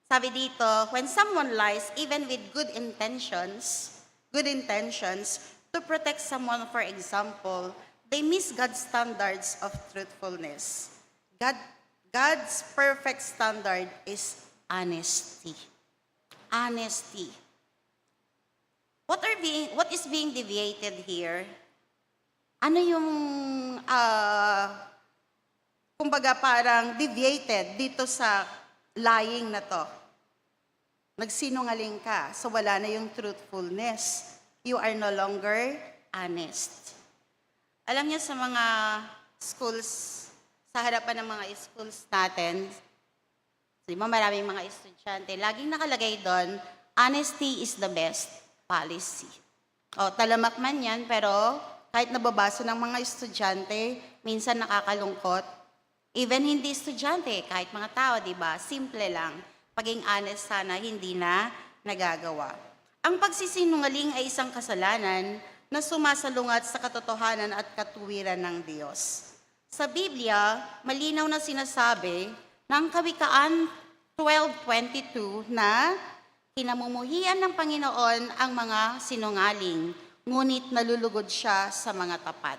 sabi dito, when someone lies, even with good intentions, good intentions, to protect someone, for example, they miss God's standards of truthfulness. God, God's perfect standard is honesty. Honesty. What are being what is being deviated here? Ano yung, ah, kumbaga, parang deviated dito sa lying na 'to? Nagsinungaling ka, so wala na yung truthfulness. You are no longer honest. Alam niyo, sa mga schools, sa harapan ng mga schools natin, di ba, maraming mga estudyante, laging nakalagay doon, "Honesty is the best policy." O, talamak man 'yan, pero kahit nababasa ng mga estudyante, minsan nakakalungkot. Even hindi estudyante, kahit mga tao, di ba? Simple lang. Paging honest sana, hindi na nagagawa. Ang pagsisinungaling ay isang kasalanan na sumasalungat sa katotohanan at katuwiran ng Diyos. Sa Biblia, malinaw na sinasabi ng Kawikaan twelve twenty-two na kinamumuhian ng Panginoon ang mga sinungaling, ngunit nalulugod siya sa mga tapat.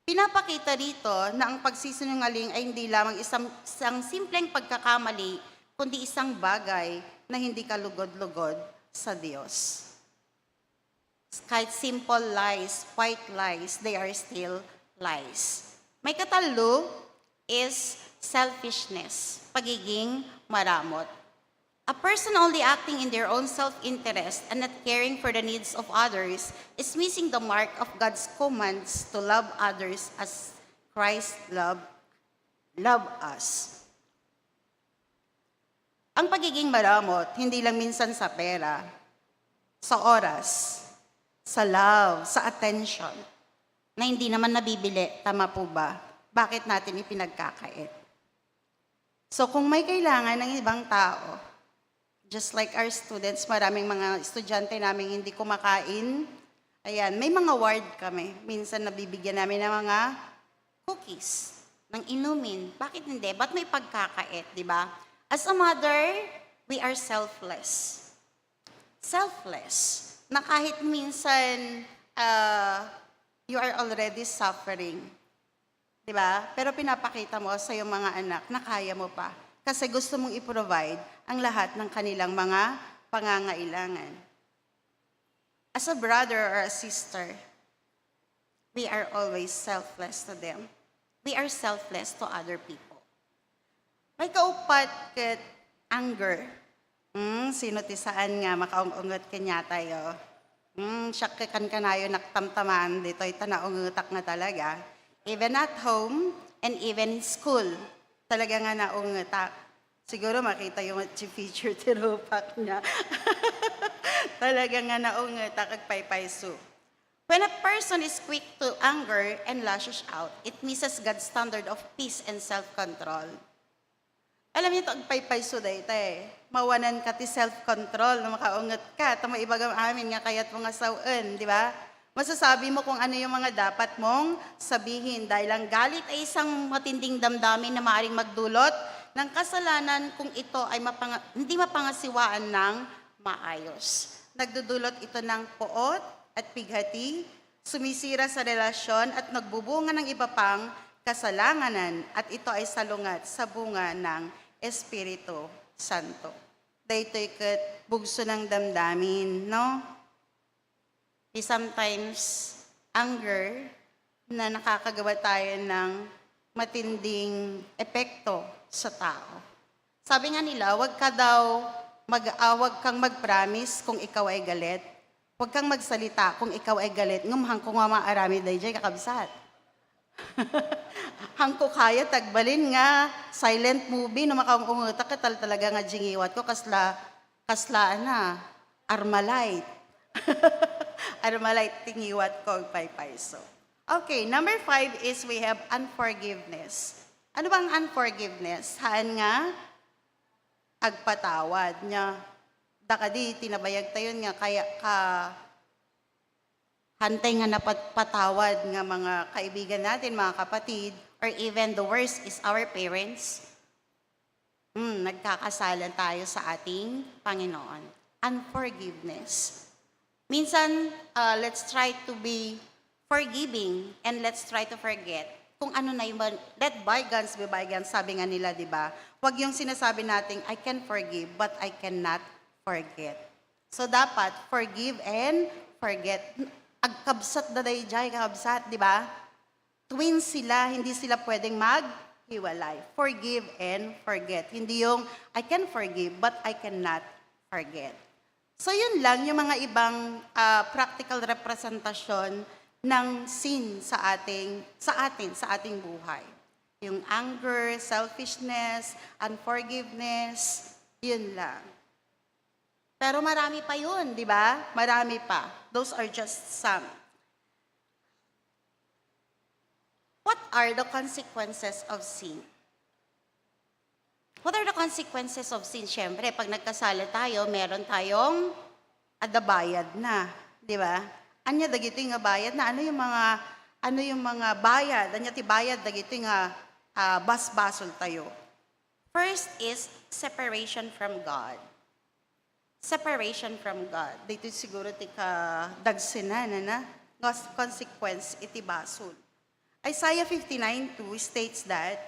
Pinapakita rito na ang pagsisinungaling ay hindi lamang isang, isang simpleng pagkakamali, kundi isang bagay na hindi kalugod-lugod sa Diyos. Kahit simple lies, white lies, they are still lies. May katallo is selfishness, pagiging maramot. A person only acting in their own self-interest and not caring for the needs of others is missing the mark of God's commands to love others as Christ love, love us. Ang pagiging maramot, hindi lang minsan sa pera, sa oras, sa love, sa attention, na hindi naman nabibili, tama po ba? Bakit natin ipinagkakait? So, kung may kailangan ng ibang tao, just like our students, maraming mga estudyante naming hindi kumakain. Ayan, may mga ward kami. Minsan nabibigyan namin ng mga cookies, ng inumin. Bakit hindi? Ba't may pagkakait, di ba? As a mother, we are selfless. Selfless. Na kahit minsan, ah, you are already suffering. Di ba? Pero pinapakita mo sa iyong mga anak na kaya mo pa. Kasi gusto mong i-provide ang lahat ng kanilang mga pangangailangan. As a brother or a sister, we are always selfless to them. We are selfless to other people. May kaupat ket anger. Hmm, sino ti saan nga makaung-unget kaniatayo? Hmm, siak ket kankanayon naktamtaman ditoy ta naungetak nga talaga. Even at home and even in school, talaga nga naungetak. Siguro makita yung feature ti rupak niya. Talaga nga naungetak, agpaypayso. When a person is quick to anger and lashes out, it misses God's standard of peace and self-control. Alam niyo, agpaypayso dayta eh. Mawanan ka ti self-control no makaunget ka. Ta maibagam amin nga kayat mo nga sawen, di ba? Masasabi mo kung ano yung mga dapat mong sabihin dahil ang galit ay isang matinding damdamin na maaaring magdulot ng kasalanan kung ito ay mapanga- hindi mapangasiwaan ng maayos. Nagdudulot ito ng poot at pighati, sumisira sa relasyon at nagbubunga ng iba pang kasalanganan, at ito ay salungat sa bunga ng Espiritu Santo. Daytoy ket bugso ng damdamin, no? Di sometimes anger na nakakagawa tayo ng matinding epekto sa tao. Sabi nga nila, wag ka daw mag-, ah, wag kang mag-promise kung ikaw ay galit. Wag kang magsalita kung ikaw ay galit. Ngem hangko nga maaramid dayjay, kakabsat. Hangko kaya ti agbalin nga silent movie no makaung-ungetak ket tal-, talaga nga dingiwat ko kasla, kasla ana, Armalite. Armalite dingiwat ko agpaypayso. Okay, number five is we have unforgiveness. Ano ba ang unforgiveness? Haan nga agpatawad nia. Da kadi ti nabayag tayon nga kaya ka hantay nga napatpatawad nga mga kaibigan natin, mga kapatid, or even the worst is our parents. Hmm, nagkakasala tayo sa ating Panginoon. Unforgiveness. Minsan, ah, let's try to be forgiving and let's try to forget kung ano na yung, let bygones be bygones, sabi nga nila, di ba? Huwag yung sinasabi nating, "I can forgive, but I cannot forget." So, dapat forgive and forget. Agkabsat da dayjay, kakabsat, di ba? Twins sila, hindi sila pwedeng maghiwalay. Forgive and forget. Hindi yung, "I can forgive, but I cannot forget." So, yun lang yung mga ibang, ah, practical representasyon ng sin sa ating, sa atin, sa ating buhay. Yung anger, selfishness, unforgiveness, yun lang. Pero marami pa yun, di ba? Marami pa. Those are just some. What are the consequences of sin? What are the consequences of sin? Siyempre, pag nagkasala tayo, meron tayong adda bayad na, di ba? Anya dagitoy nga bayad na, ano yung mga, ano yung mga bayad? Anya ti bayad dagitoy nga, ah, basbasol tayo? First is separation from God. Separation from God. Dito siguro ti kadagsenan, ana, nga consequence iti basol. Isaiah fifty-nine two states that,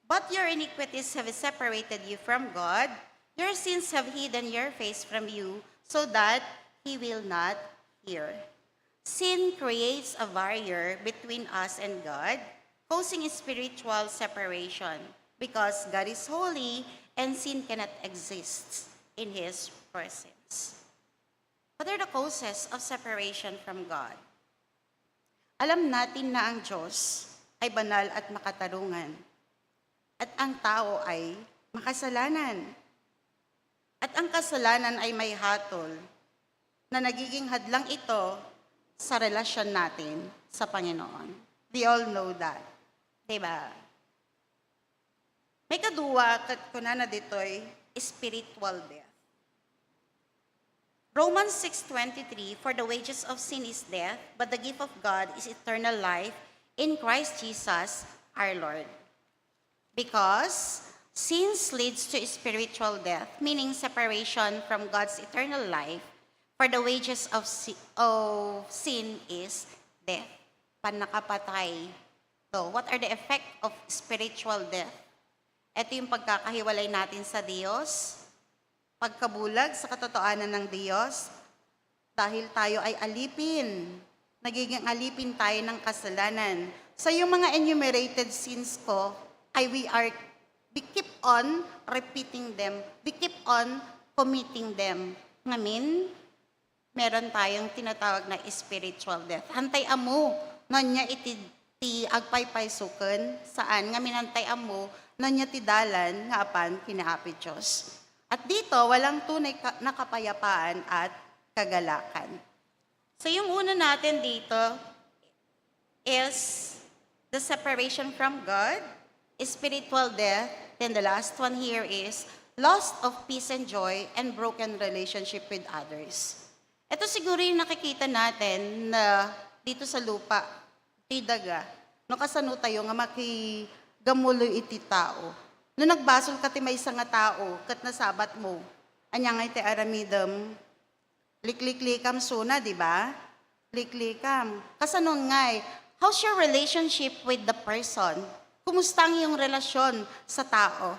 "But your iniquities have separated you from God, your sins have hidden your face from you, so that He will not hear." Sin creates a barrier between us and God, causing spiritual separation, because God is holy and sin cannot exist in His presence. What are the causes of separation from God? Alam natin na ang Diyos ay banal at makatarungan, at ang tao ay makasalanan. At ang kasalanan ay may hatol na nagiging hadlang ito sa relasyon natin sa Panginoon. We all know that. Diba? May kadua, ket kunana ditoy, spiritual death. Romans six twenty-three, "For the wages of sin is death, but the gift of God is eternal life in Christ Jesus our Lord." Because sins leads to spiritual death, meaning separation from God's eternal life, for the wages of si-, of sin is death. Pannakapatay. So, what are the effect of spiritual death? Ito yung pagkakahiwalay natin sa Diyos, pagkabulag sa katotohanan ng Diyos, dahil tayo ay alipin. Nagiging alipin tayo ng kasalanan. So, yung mga enumerated sins ko, ay we are, we keep on repeating them. We keep on committing them. Ngamin, meron tayong tinatawag na spiritual death. Hantay ammo, no ania iti ti agpaypaysuken, saan ngamin hantay ammo, no ania ti dalan nga apan ken ni Apo Dios. At dito, walang tunay ka-, na kapayapaan at kagalakan. So, yung una natin dito is the separation from God, spiritual death, then the last one here is loss of peace and joy and broken relationship with others. Ito siguro yung nakikita natin na dito sa lupa, ti daga, no, kasano tayo nga makigamulo iti tao. No nagbasol ka ti maysa nga tao, ket nasabatmo, ania ngay ti aramidem? Likliklikam suna, di ba? Liklikam. Kasano ngay? How's your relationship with the person? Kumusta ang iyong relasyon sa tao?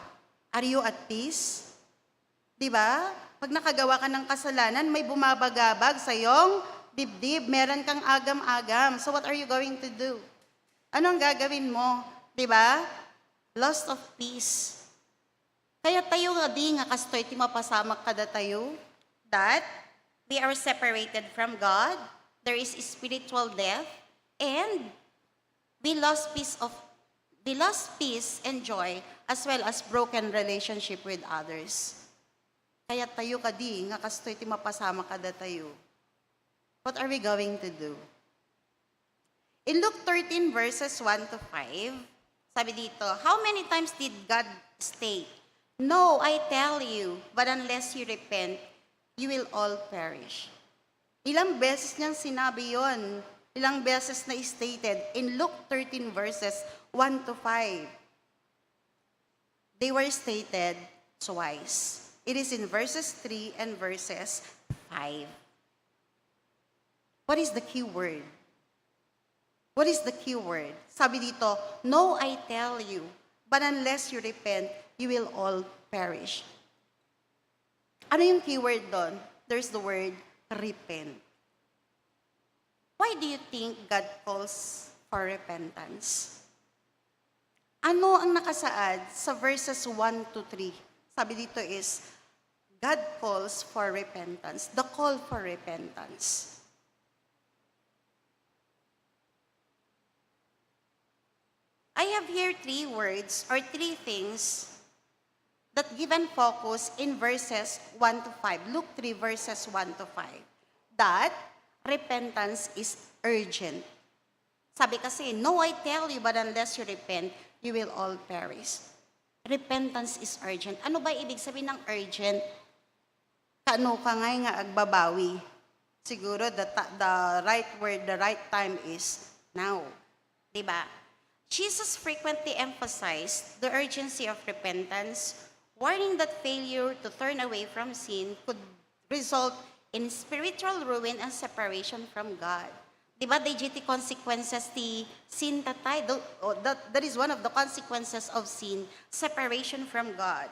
Are you at peace? Di ba? Pag nakagawa ka ng kasalanan, may bumabagabag sa iyong dibdib. Meron kang agam-agam. So what are you going to do? Ano ang gagawin mo? Di ba? Loss of peace. Kayat tayo kadi nga kastoy ti mapasamak kadatayo, that we are separated from God, there is spiritual death, and we lost peace of, we lost peace and joy, as well as broken relationship with others. Kayat tayo kadi nga kastoy ti mapasamak kadatayo. What are we going to do? In Luke thirteen verses one to five, sabi dito, "How many times did God state, 'No, I tell you, but unless you repent, you will all perish'?" Ilang beses niyang sinabi yon? Ilang beses na stated in Luke thirteen verses one to five? They were stated twice. It is in verses three and verses five. What is the key word? What is the key word? Sabi dito, "No, I tell you, but unless you repent, you will all perish." Ano yung keyword doon? there's the word repent. Why do you think God calls for repentance? Ano ang nakasaad sa verses one to three? Sabi dito is, God calls for repentance, the call for repentance. I have here three words or three things that given focus in verses one to five. Luke three, verses one to five. That repentance is urgent. Sabi kasi, "No, I tell you, but unless you repent, you will all perish." Repentance is urgent. Ano ba ibig sabihin ng urgent? Kaano ka ngay nga agbabawi? Siguro the, ta- the right word, the right time is now. Di ba? Jesus frequently emphasized the urgency of repentance, warning that failure to turn away from sin could result in spiritual ruin and separation from God. Di ba, dayjay ti consequences ti sin tatay? Do- o, that, that is one of the consequences of sin, separation from God.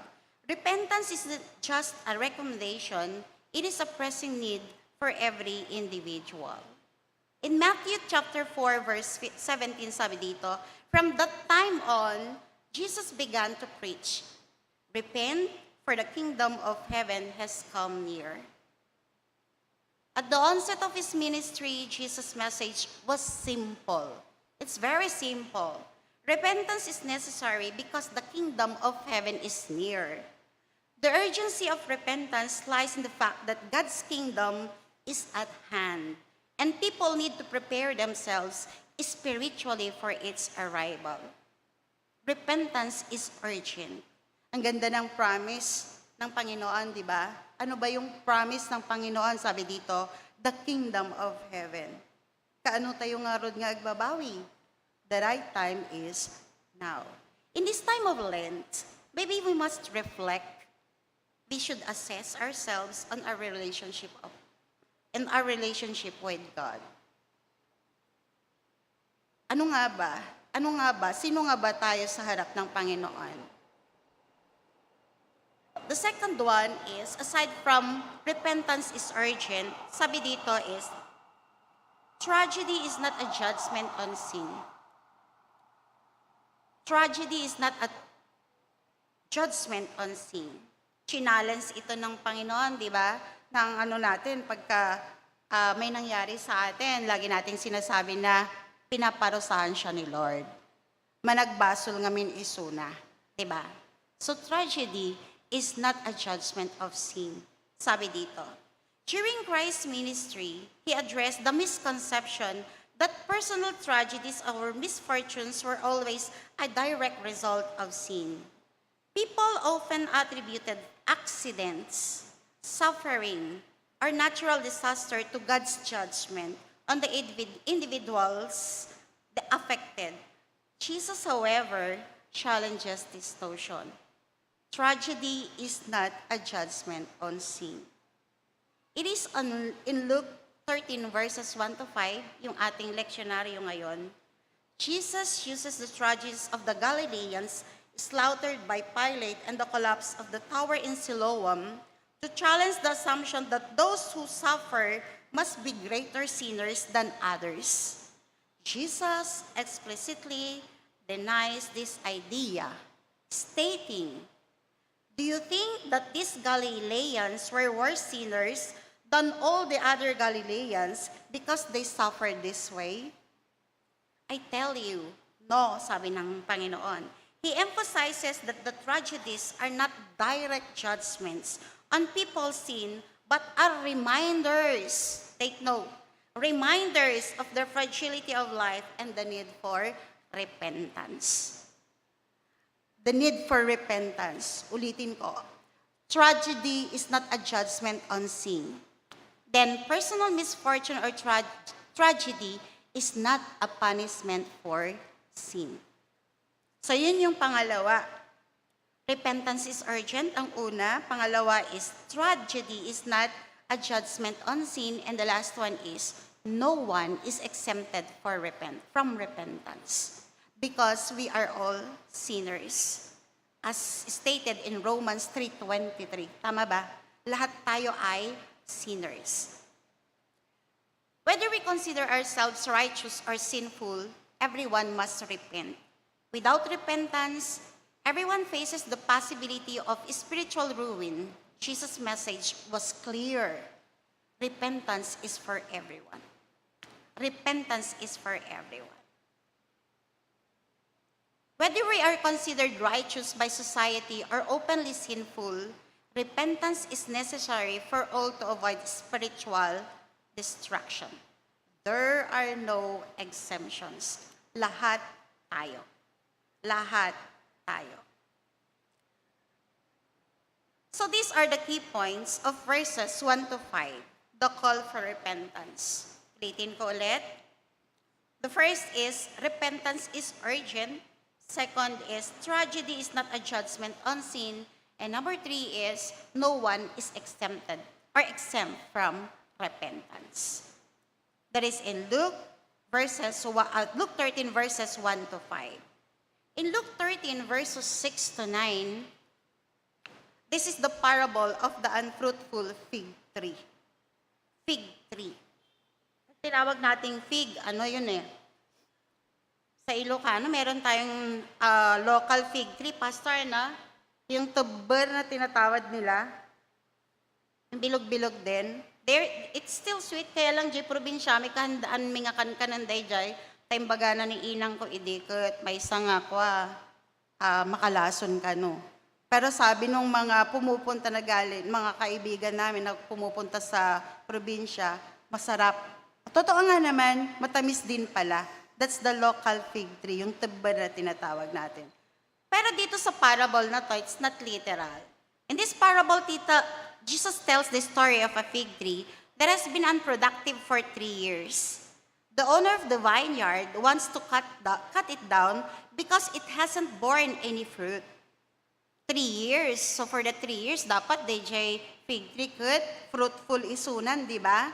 Repentance isn't just a recommendation, it is a pressing need for every individual. In Matthew chapter four, verse fi- seventeen, sabi dito, "From that time on, Jesus began to preach, 'Repent, for the kingdom of heaven has come near.'" At the onset of his ministry, Jesus' message was simple. It's very simple. Repentance is necessary because the kingdom of heaven is near. The urgency of repentance lies in the fact that God's kingdom is at hand, and people need to prepare themselves spiritually for its arrival. Repentance is urgent. Ang ganda ng promise ng Panginoon, di ba? Ano ba yung promise ng Panginoon? Sabi dito, "The kingdom of heaven." Kaano tayo ngarud nga agbabawi? The right time is now. In this time of Lent, maybe we must reflect. We should assess ourselves on our relationship of, and our relationship with God. Ano nga ba? Ano nga ba? Sino nga ba tayo sa harap ng Panginoon? The second one is, aside from repentance is urgent, sabi dito is, tragedy is not a judgment on sin. Tragedy is not a judgment on sin. Challenge ito ng Panginoon, di ba? Ng ano natin, pagka ah, may nangyari sa atin, lagi nating sinasabi na pinaparusahan siya ni Lord. Managbasol ngamin isuna, di ba? So tragedy is not a judgment of sin. Sabi dito, during Christ's ministry, he addressed the misconception that personal tragedies or misfortunes were always a direct result of sin. People often attributed accidents, suffering, or natural disaster to God's judgment on the individ- individuals the affected. Jesus, however, challenges this notion. Tragedy is not a judgment on sin. It is on, in Luke thirteen, verses one to five, yung ating leksyonaryo ngayon. Jesus uses the tragedies of the Galileans slaughtered by Pilate and the collapse of the tower in Siloam to challenge the assumption that those who suffer must be greater sinners than others. Jesus explicitly denies this idea, stating, "Do you think that these Galileans were worse sinners than all the other Galileans because they suffered this way?" "I tell you, no," sabi ng Panginoon. He emphasizes that the tragedies are not direct judgments on people's sin, but are reminders, take note, reminders of their fragility of life and the need for repentance. The need for repentance. Ulitin ko, tragedy is not a judgment on sin. Then, personal misfortune or tra- tragedy is not a punishment for sin. So, yun yung pangalawa. Repentance is urgent, ang una. Pangalawa is tragedy is not a judgment on sin. And the last one is, no one is exempted for repent- from repentance because we are all sinners. As stated in Romans three twenty-three. Tama ba? Lahat tayo ay sinners. Whether we consider ourselves righteous or sinful, everyone must repent. Without repentance, everyone faces the possibility of spiritual ruin. Jesus' message was clear. Repentance is for everyone. Repentance is for everyone. Whether we are considered righteous by society or openly sinful, repentance is necessary for all to avoid spiritual destruction. There are no exemptions. Lahat tayo. Lahat tayo. So these are the key points of verses one to five, the call for repentance. Ulitin ko ulit. The first is, repentance is urgent. Second is, tragedy is not a judgment on sin. And number three is, no one is exempted or exempt from repentance. That is in Luke verses wa-, uh, Luke thirteen verses one to five. In Luke thirteen verses six to nine, this is the parable of the unfruitful fig tree. Fig tree. Tinawag nating fig, ano yun eh? Sa Ilocano, meron tayong, ah, local fig tree, Pastor, no? Yung tubber na tinatawag nila. Yung bilog-bilog din. There, it's still sweet, kaya lang, jay probinsya, mi kahandaan mi nga kankanan dayjay, ta imbagana ni inang ko, idi ket maysa nga kua, ah, makalason kano. Pero sabi nung mga pumupunta na galing, mga kaibigan namin na pumupunta sa probinsya, masarap. Totoo nga naman, matamis din pala. That's the local fig tree, yung tubber na tinatawag natin. Pero dito sa parable na to, it's not literal. In this parable, tita, Jesus tells the story of a fig tree that has been unproductive for three years. The owner of the vineyard wants to cut, the, cut it down because it hasn't borne any fruit. Three years. So for the three years, dapat dayjay fig tree ket fruitful isunan, di ba?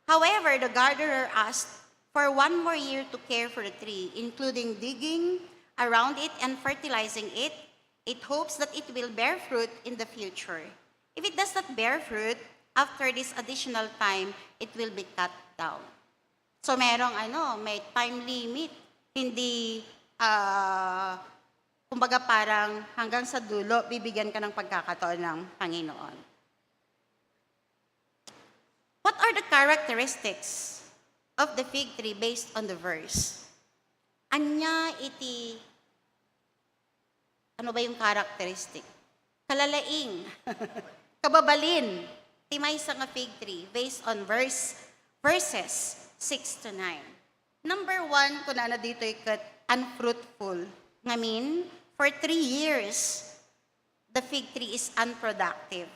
However, the gardener asked for one more year to care for the tree, including digging around it and fertilizing it. It hopes that it will bear fruit in the future. If it does not bear fruit, after this additional time, it will be cut down. So merong ano, may time limit. Hindi, ah, kumbaga parang hanggang sa dulo, bibigyan ka ng pagkakataon ng Panginoon. What are the characteristics of the fig tree based on the verse? Ania iti, ano ba yung characteristic? Kalalaing, kababalin, ti maysa nga fig tree based on verse, verses six to nine. Number one, kunana ditoy ket unfruitful. Ngamin, for three years, the fig tree is unproductive.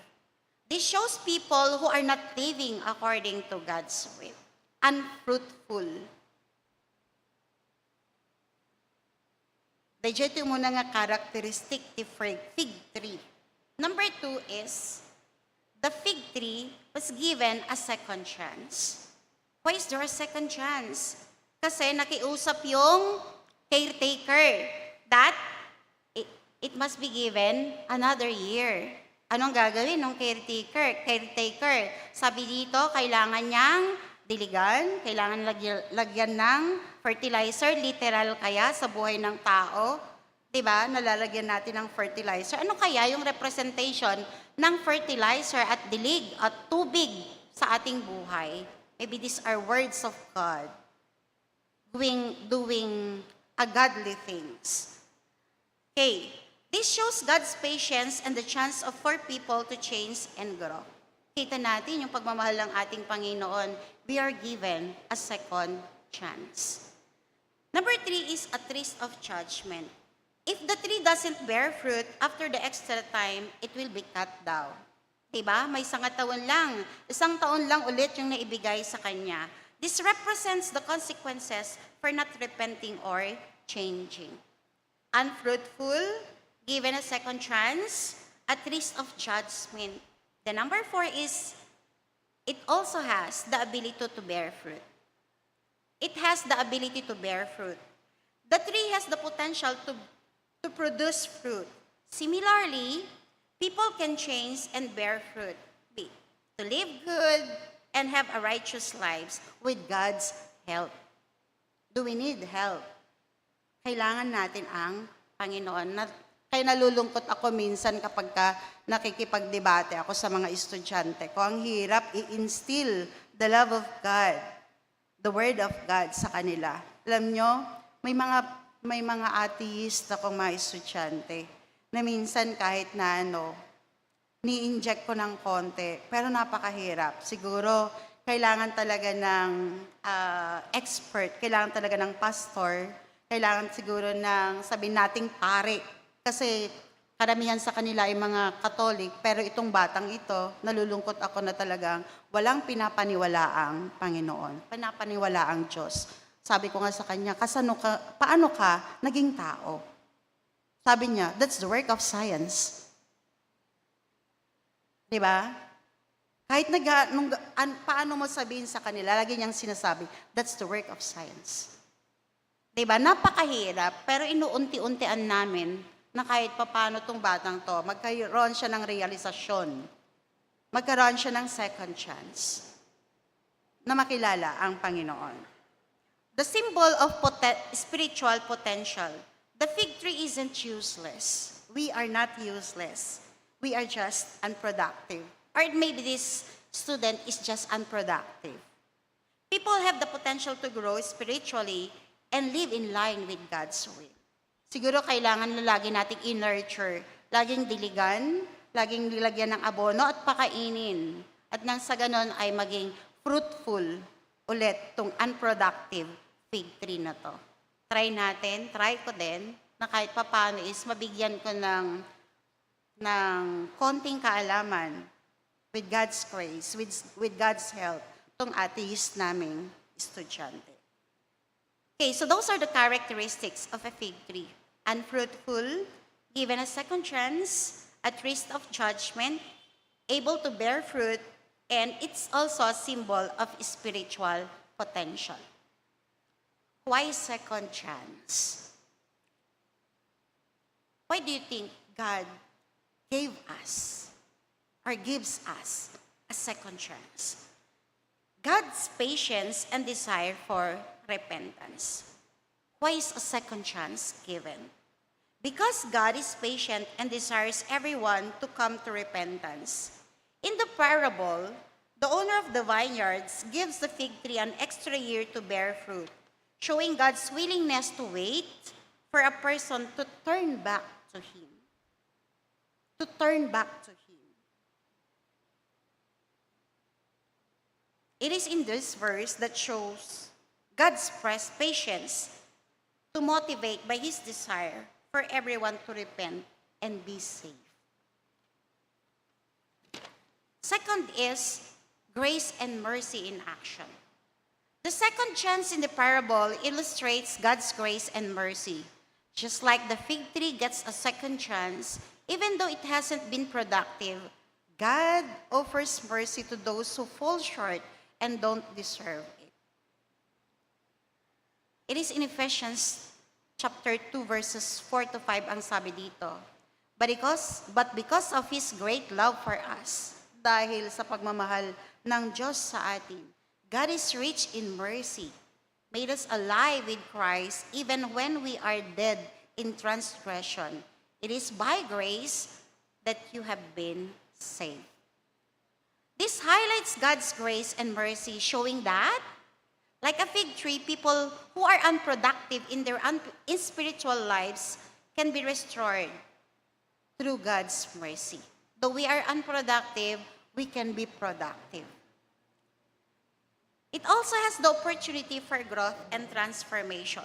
This shows people who are not living according to God's will. Unfruitful. Dayjay ti umuna nga characteristic ti fig, fig tree. Number two is, the fig tree was given a second chance. Why is there a second chance? Kasi nakiusap yung caretaker that it, it must be given another year. Anong gagawin ng caretaker? Caretaker, sabi dito, kailangan niyang diligan, kailangan lagyan, lagyan ng fertilizer, literal kaya sa buhay ng tao. Di ba? Nalalagyan natin ng fertilizer. Ano kaya yung representation ng fertilizer at dilig at tubig sa ating buhay? Maybe these are words of God. Doing, doing a godly things. Okay. This shows God's patience and the chance of, for people to change and grow. Kita natin yung pagmamahal ng ating Panginoon. We are given a second chance. Number three is a tree of judgment. If the tree doesn't bear fruit after the extra time, it will be cut down. Diba? May isang taon lang. Isang taon lang ulit yung naibigay sa kanya. This represents the consequences for not repenting or changing. Unfruitful, given a second chance, a tree of judgment. The number four is, it also has the ability to bear fruit. It has the ability to bear fruit. The tree has the potential to, to produce fruit. Similarly, people can change and bear fruit. Be-, to live good, and have a righteous lives with God's help. Do we need help? Kailangan natin ang Panginoon. Na, kaya nalulungkot ako minsan kapag ka nakikipagdebate ako sa mga estudyante ko. Ang hirap i-instill the love of God, the Word of God sa kanila. Alam nyo, may mga, may mga atheist akong mga estudyante na minsan kahit na ano, ni-inject ko ng konti, pero napakahirap. Siguro, kailangan talaga ng, ah, expert, kailangan talaga ng pastor, kailangan siguro ng, sabihin nating, pare. Kasi karamihan sa kanila ay mga Katolik, pero itong batang ito, nalulungkot ako na talagang walang pinapaniwalaang Panginoon, pinapaniwalaang Diyos. Sabi ko nga sa kanya, "Kasano ka, paano ka naging tao?" Sabi niya, "That's the work of science." Di ba? Kahit nag-, nung, an, paano mo sabihin sa kanila, lagi niyang sinasabi, "That's the work of science." Di ba? Napakahirap, pero inuunti-untian namin na kahit papaano tong batang to, magkaroon siya ng realisasyon. Magkaroon siya ng second chance na makilala ang Panginoon. The symbol of poten-, spiritual potential. The fig tree isn't useless. We are not useless. We are just unproductive. Or maybe this student is just unproductive. People have the potential to grow spiritually and live in line with God's will. Siguro kailangan na lagi nating i-nurture, laging diligan, laging nilagyan ng abono at pakainin. At nang sa ganon ay maging fruitful ulit tong unproductive fig tree na to. Try natin, try ko din, na kahit papaano is mabigyan ko ng, ng konting kaalaman with God's grace, with, with God's help, tong atheist naming estudyante. Okay, so those are the characteristics of a fig tree. Unfruitful, given a second chance, at risk of judgment, able to bear fruit, and it's also a symbol of spiritual potential. Why second chance? Why do you think God gave us or gives us a second chance? God's patience and desire for repentance. Why is a second chance given? Because God is patient and desires everyone to come to repentance. In the parable, the owner of the vineyards gives the fig tree an extra year to bear fruit, showing God's willingness to wait for a person to turn back to Him. To turn back to Him. It is in this verse that shows God's pres-, patience to motivate by His desire for everyone to repent and be saved. Second is grace and mercy in action. The second chance in the parable illustrates God's grace and mercy. Just like the fig tree gets a second chance, even though it hasn't been productive, God offers mercy to those who fall short and don't deserve it. It is in Ephesians chapter two, verses four to five ang sabi dito, "But because, but because of His great love for us, dahil sa pagmamahal ng Diyos sa atin, God is rich in mercy, made us alive with Christ even when we are dead in transgression. It is by grace that you have been saved." This highlights God's grace and mercy, showing that, like a fig tree, people who are unproductive in their un-, in spiritual lives can be restored through God's mercy. Though we are unproductive, we can be productive. It also has the opportunity for growth and transformation.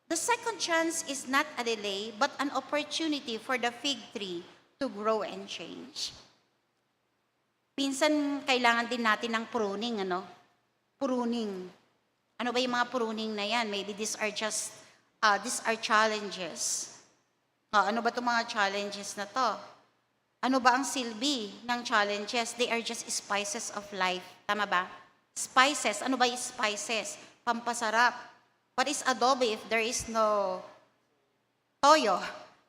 The second chance is not a delay, but an opportunity for the fig tree to grow and change. Minsan, kailangan din natin ng pruning, ano? Pruning. Ano ba yung mga pruning na yan? Maybe these are just, ah, these are challenges. Ah, ano ba itong mga challenges na to? Ano ba ang silbi ng challenges? They are just spices of life. Tama ba? Spices. Ano ba yung spices? Pampasarap. What is adobo if there is no toyo?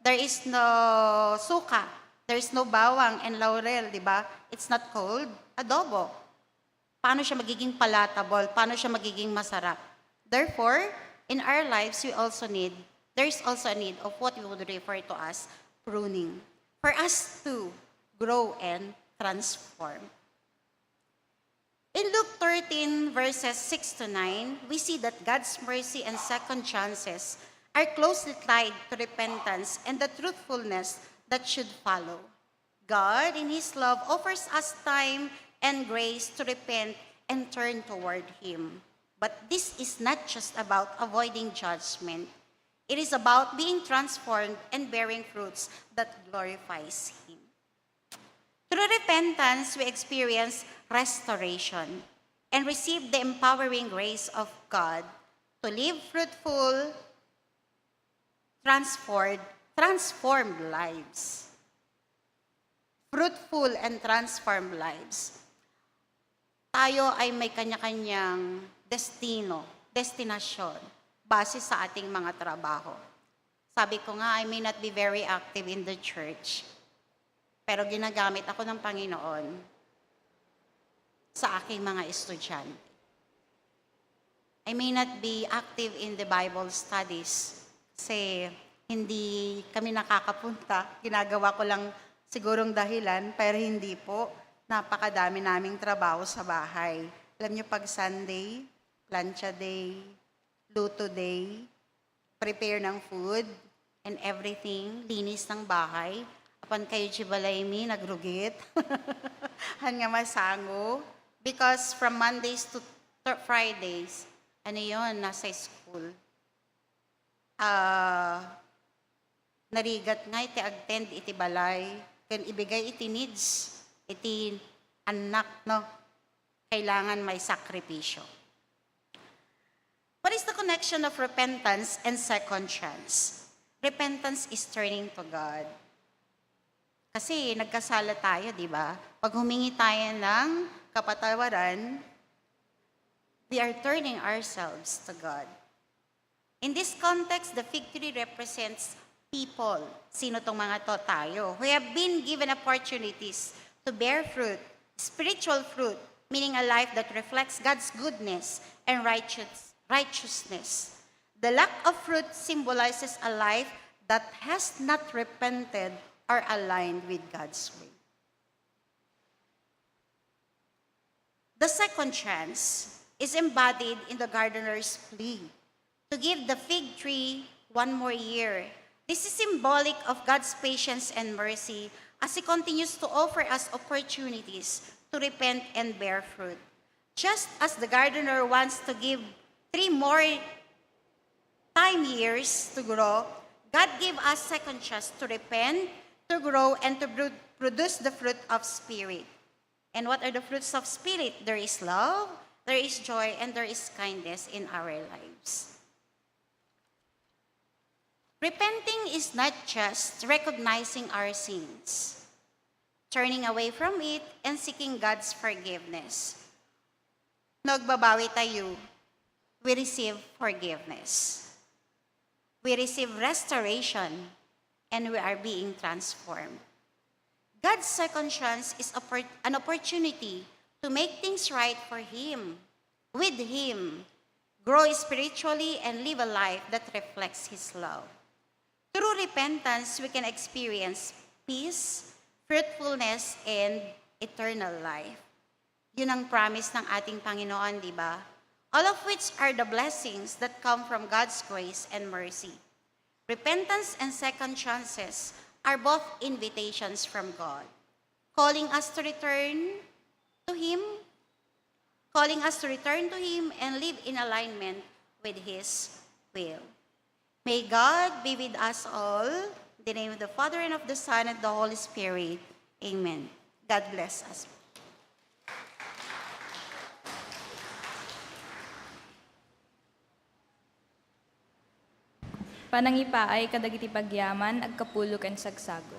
There is no suka. There is no bawang and laurel, di ba? It's not called adobo. Paano siya magiging palatable? Paano siya magiging masarap? Therefore, in our lives, we also need, there is also a need of what we would refer to as pruning for us to grow and transform. In Luke thirteen, verses six to nine, we see that God's mercy and second chances are closely tied to repentance and the truthfulness that should follow. God, in His love, offers us time and grace to repent and turn toward Him. But this is not just about avoiding judgment. It is about being transformed and bearing fruits that glorifies Him. Through repentance, we experience restoration and receive the empowering grace of God to live fruitful, transformed, transformed lives. Fruitful and transformed lives. Tayo ay may kanya-kanyang destino, destinasyon, base sa ating mga trabaho. Sabi ko nga, I may not be very active in the church, pero ginagamit ako ng Panginoon sa aking mga estudyante. I may not be active in the Bible studies kasi hindi kami nakakapunta. Ginagawa ko lang sigurong dahilan, pero hindi po. Napakadami naming trabaho sa bahay. Alam niyo, pag Sunday, plancha day, luto day, prepare ng food and everything, linis ng bahay. Apan kayo, Chibalay mi, nagrugit. Han nga masango. Because from Mondays to Thur-, Fridays, ano yon, nasa school. Ah, narigat nga iti agtend iti balay, ken ibigay iti needs, iti annak, no? Kailangan may sakripisyo. What is the connection of repentance and second chance? Repentance is turning to God. Kasi nagkasala tayo, di ba? Pag humingi tayo ng kapatawaran, we are turning ourselves to God. In this context, the fig tree represents people. Sino tong mga to? Tayo. Who have been given opportunities to bear fruit, spiritual fruit, meaning a life that reflects God's goodness and righteous-, righteousness. The lack of fruit symbolizes a life that has not repented or aligned with God's way. The second chance is embodied in the gardener's plea to give the fig tree one more year. This is symbolic of God's patience and mercy as He continues to offer us opportunities to repent and bear fruit. Just as the gardener wants to give three more time years to grow, God gave us second chance to repent, to grow, and to bro-, produce the fruit of Spirit. And what are the fruits of Spirit? There is love, there is joy, and there is kindness in our lives. Repenting is not just recognizing our sins, turning away from it, and seeking God's forgiveness. Nagbabawi tayo, we receive forgiveness. We receive restoration, and we are being transformed. God's second chance is oppor-, an opportunity to make things right for Him, with Him, grow spiritually, and live a life that reflects His love. Through repentance, we can experience peace, fruitfulness, and eternal life. Yun ang promise ng ating Panginoon, di ba? All of which are the blessings that come from God's grace and mercy. Repentance and second chances are both invitations from God, calling us to return to Him, calling us to return to Him and live in alignment with His will. May God be with us all. In the name of the Father, and of the Son, and the Holy Spirit. Amen. God bless us. Panangipaay kadagiti pagyaman, agkapulo ken sagsago.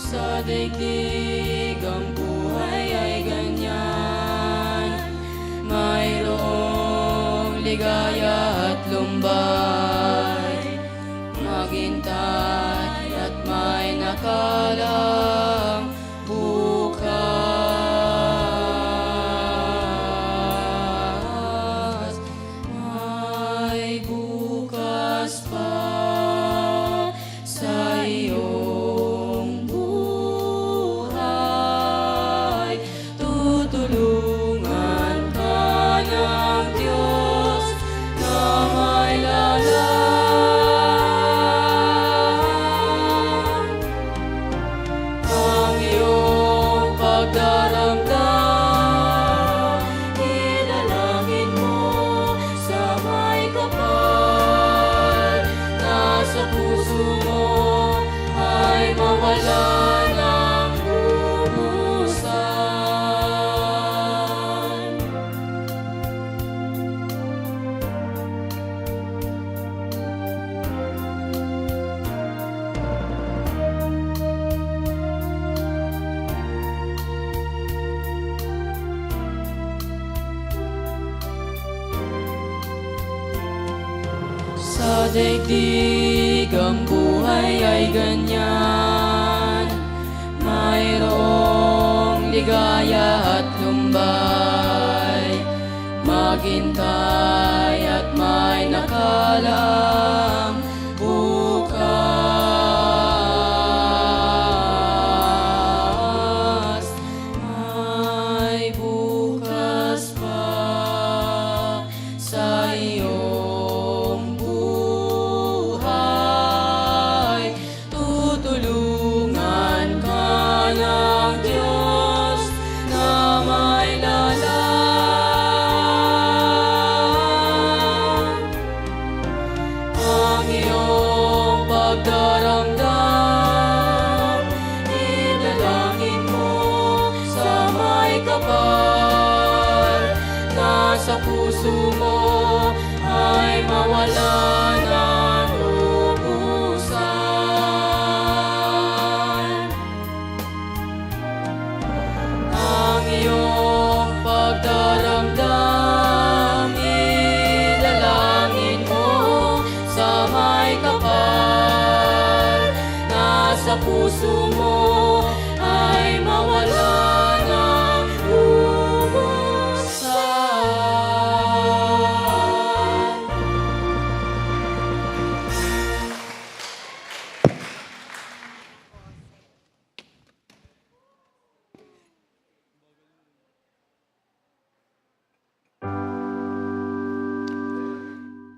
Sa digdig ang buhay ay ganyan, mayroong ligaya at lumbay, maghintay at may nakalang bukas. May bukas pa sa iyong buhay. Tutulungan ka ng Diyos na may lalang. Ang iyong pagdaramdam, idalangin mo sa may kapal na sa puso mo ay mawala ng lubusan. Sa daigdig ang buhay ay ganyan, mayroong ligaya at lumbay, maghintay at may nakalang bukas. May bukas pa sa iyong buhay. Tutulungan ka ng Diyos na may lalang. Ang iyong pagdaramdam, idalangin mo sa may kapal na sa puso mo ay mawala ng lubusan. Ang iyong pagdaramdam, idalangin mo sa may kapal na sa puso mo ay mawala ng lubusan.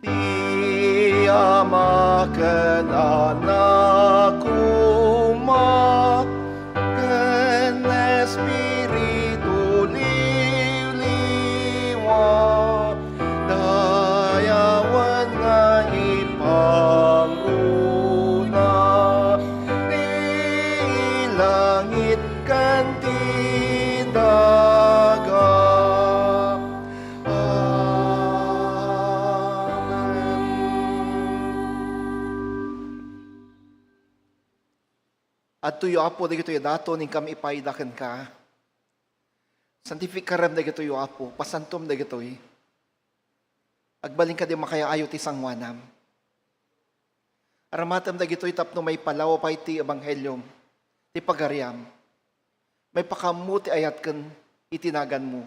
Ti Ama ken Anak koma ken Espiritu Liwliwa, dayawen nga ipangruna ti langit ken ti daga. Amen. Adtoyo, Apo, dagitoy a daton, inkam ipayda kenka. Santifikarem dagitoy, Apo, pasantom dagitoy. Agbalin kadi makayaayo ti sangoanam. Aramatem dagitoy tapno maipalawa pay ti ebangheliom, ti pagariam. Maipakaammo ti ayat ken iti naganmo,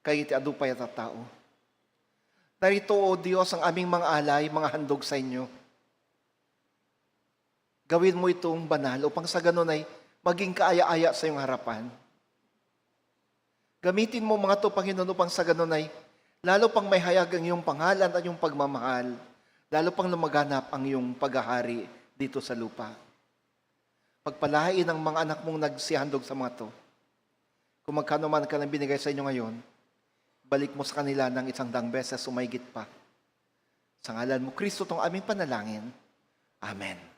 kay iti adu pay a tattao. Darito, O Dios, ang aming mga alay, mga handog sa inyo. Gawin mo itong banal upang sa ganun ay maging kaaya-aya sa iyong harapan. Gamitin mo mga to, Panginoon, upang sa ganun ay lalo pang maihayag ang iyong pangalan at iyong pagmamahal, lalo pang lumaganap ang iyong paghahari dito sa lupa. Pagpalain ang mga anak mong nagsihandog sa mga to. Kung magkano man ang kanilang binigay sa inyo ngayon, balik mo sa kanila ng isang daang beses o mahigit pa. Sa ngalan mo, Kristo, tong aming panalangin. Amen.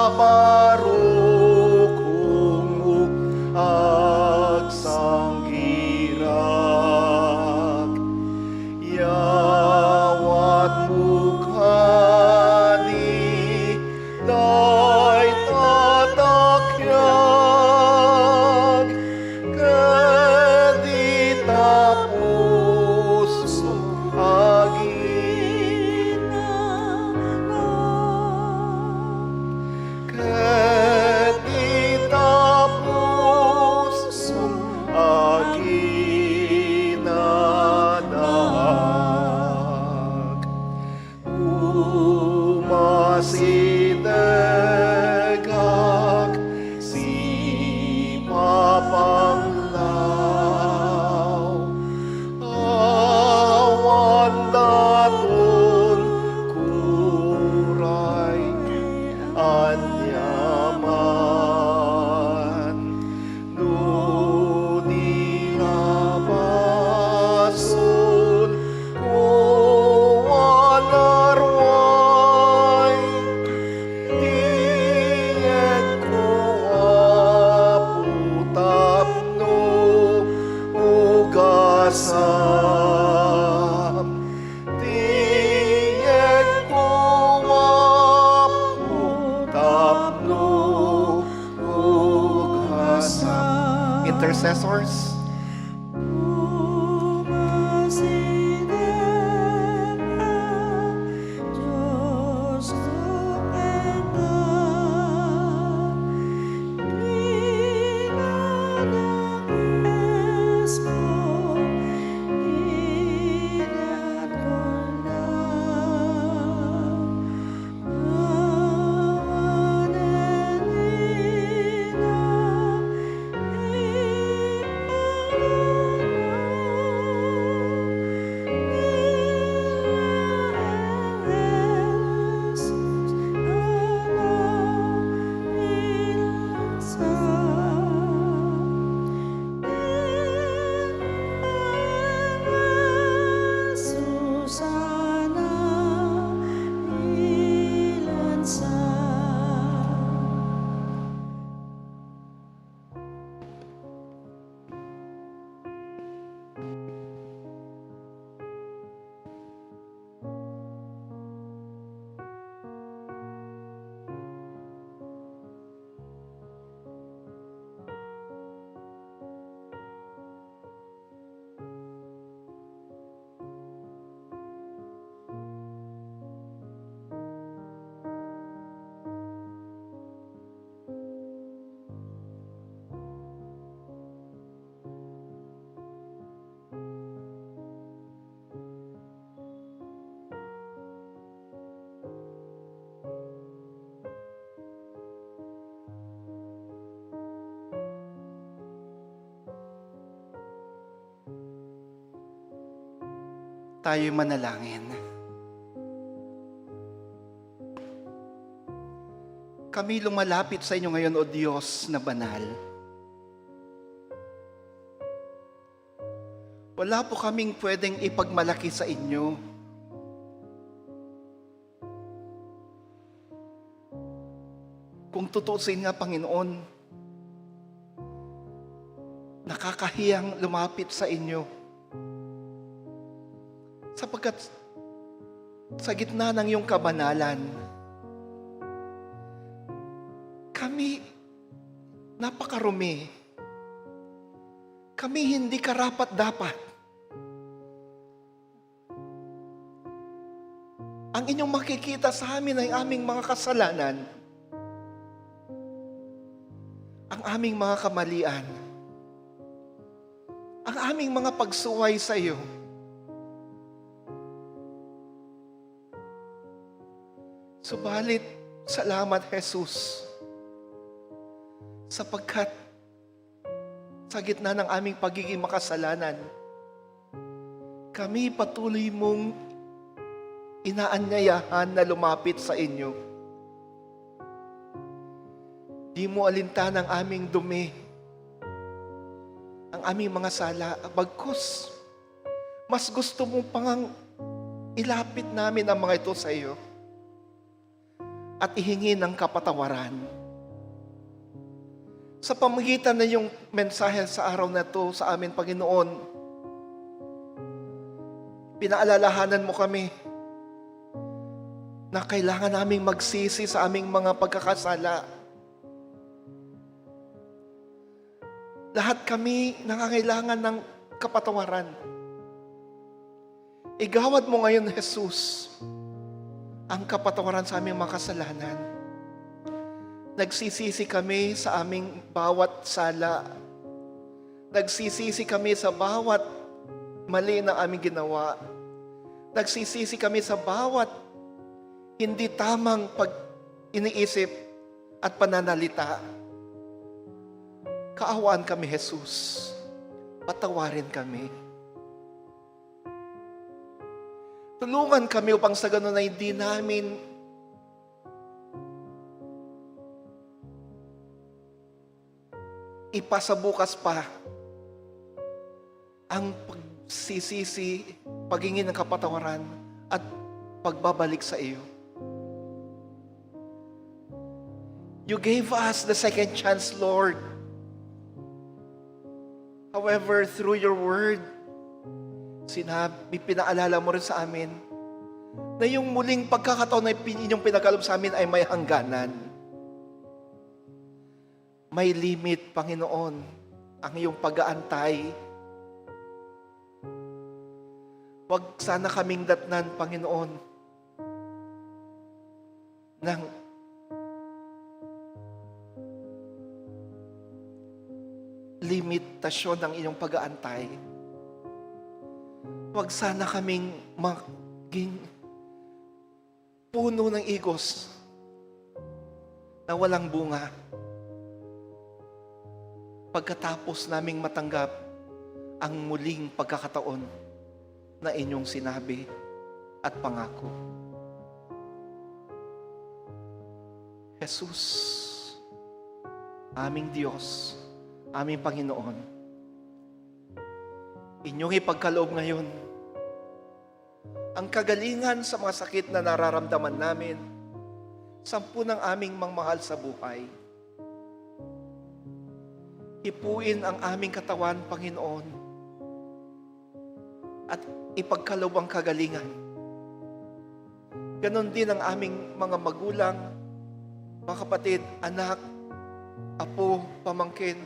Marukongok agsanggirak, yawatmo kadi dayta takriag, ket di ta puso aginana. Ket di ta puso aginanak. Umasidegak, sipapanglaw. Awan daton kuray aniaman. No di nga basol ko a naruay, tiyekko, Apo, tapno ugasam. Tiyekko, Apo, tapno ugasam. Intercessors. Tayo'y manalangin. Kami lumalapit sa inyo ngayon, O Dios na banal. Wala po kaming pwedeng ipagmalaki sa inyo. Kung tutusin nga, Panginoon, nakakahiyang lumapit sa inyo. Sapagkat sa gitna ng iyong kabanalan, kami napakarumi. Kami hindi karapat-dapat. Ang inyong makikita sa amin ay aming mga kasalanan, ang aming mga kamalian, ang aming mga pagsuway sa iyo. Subalit, salamat, Jesus, sapagkat sa gitna ng aming pagiging makasalanan, kami patuloy mong inaanyayahan na lumapit sa inyo. Di mo alintana ang aming dumi, ang aming mga sala, bagkus mas gusto mo pa ngang ilapit namin ang mga ito sa iyo. at ihingi ng kapatawaran. Sa pamagitan ng iyong mensahe sa araw na ito sa amin, Panginoon, pinaalalahanan mo kami na kailangan naming magsisi sa aming mga pagkakasala. Lahat kami nangangailangan ng kapatawaran. Igawad mo ngayon, Jesus, ang kapatawaran sa aming mga kasalanan. Nagsisisi kami sa aming bawat sala. Nagsisisi kami sa bawat mali na aming ginawa. Nagsisisi kami sa bawat hindi tamang pag-iniisip at pananalita. Kaawaan kami, Jesus. Patawarin kami. Tulungan kami upang sa ganun ay di namin ipasabukas pa ang pagsisisi, paghingi ng kapatawaran, at pagbabalik sa iyo. You gave us the second chance, Lord. However, through your word, sinabi, pinaalala mo rin sa amin na yung muling pagkakataon na pin-, inyong pinagkaloob sa amin ay may hangganan. May limit, Panginoon, ang iyong pag-aantay. Huwag sana kaming datnan, Panginoon, ng limitasyon ng iyong pag-aantay. Huwag sana kaming maging puno ng igos na walang bunga pagkatapos naming matanggap ang muling pagkakataon na inyong sinabi at pangako. Jesus, aming Dios, aming Panginoon, inyong ipagkaloob ngayon ang kagalingan sa mga sakit na nararamdaman namin, sampu ng aming mangmahal sa buhay. Hipuin ang aming katawan, Panginoon, at ipagkaloob ang kagalingan. Ganon din ang aming mga magulang, mga kapatid, anak, apo, pamangkin,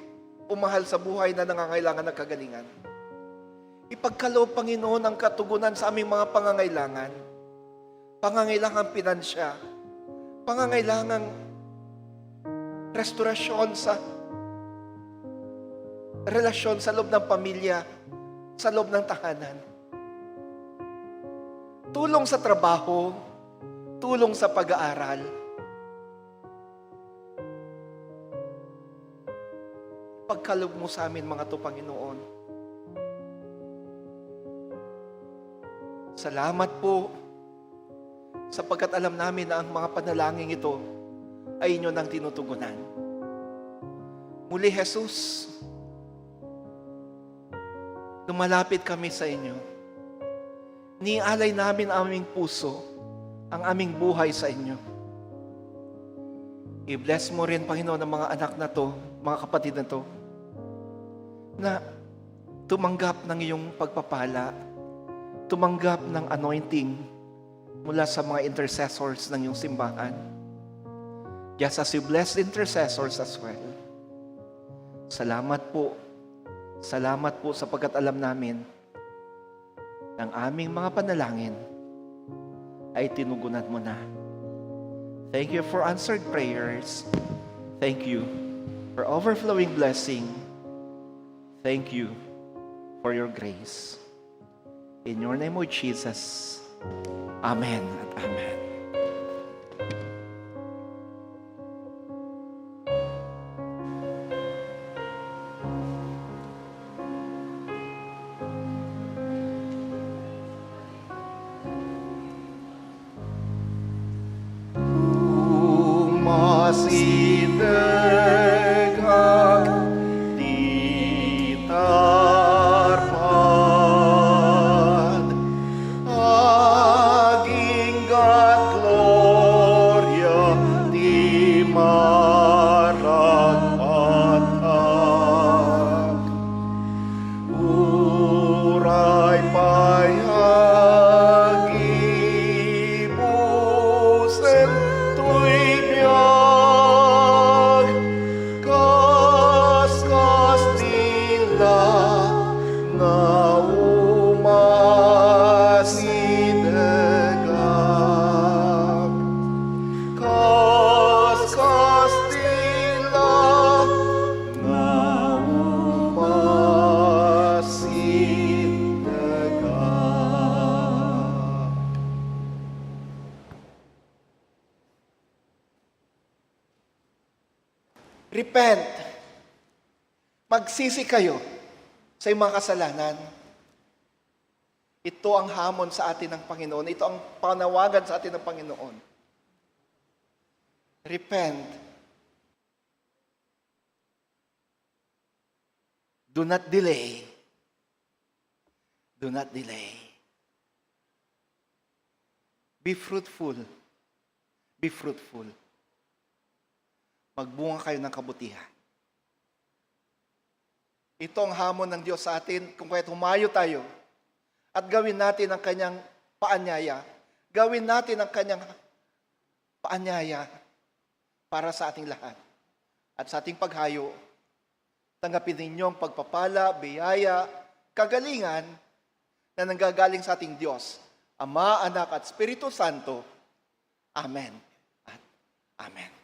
o mahal sa buhay na nangangailangan ng kagalingan. Ipagkaloob, Panginoon, ang katugunan sa aming mga pangangailangan. Pangangailangan pinansya. Pangangailangan restorasyon sa relasyon sa loob ng pamilya, sa loob ng tahanan. Tulong sa trabaho, tulong sa pag-aaral. Pagkaloob mo sa amin, mga to, Panginoon. Salamat po, sapagkat alam namin na ang mga panalangin ito ay inyo nang tinutugunan. Muli, Jesus, lumalapit kami sa inyo. Nialay namin aming puso, ang aming buhay sa inyo. I-bless mo rin, Panginoon, ang mga anak na to, mga kapatid na to, na tumanggap ng iyong pagpapala, tumanggap ng anointing mula sa mga intercessors ng iyong simbahan. Just as you bless the intercessors as well. Salamat po. Salamat po sapagkat alam namin ang aming mga panalangin ay tinugunan mo na. Thank you for answered prayers. Thank you for overflowing blessing. Thank you for your grace. In your name, O Jesus. Amen at amen. Umasideg ti tarpad, aginggat gloria Maragpatak, uray pay agibusen toy biag, kas kastila nga umasidegak. Kas kastila nga umasidegak. Repent. Magsisi kayo sa iyong mga kasalanan. Ito ang hamon sa atin ng Panginoon. Ito ang panawagan sa atin ng Panginoon. Repent. Do not delay. Do not delay. Be fruitful. Be fruitful. Magbunga kayo ng kabutihan. Ito ang hamon ng Diyos sa atin, kung kaya't humayo tayo at gawin natin ang kanyang paanyaya. Gawin natin ang kanyang paanyaya para sa ating lahat. At sa ating paghayo, tanggapin ninyo ang pagpapala, biyaya, kagalingan na nanggagaling sa ating Diyos, Ama, Anak, at Espiritu Santo. Amen at amen.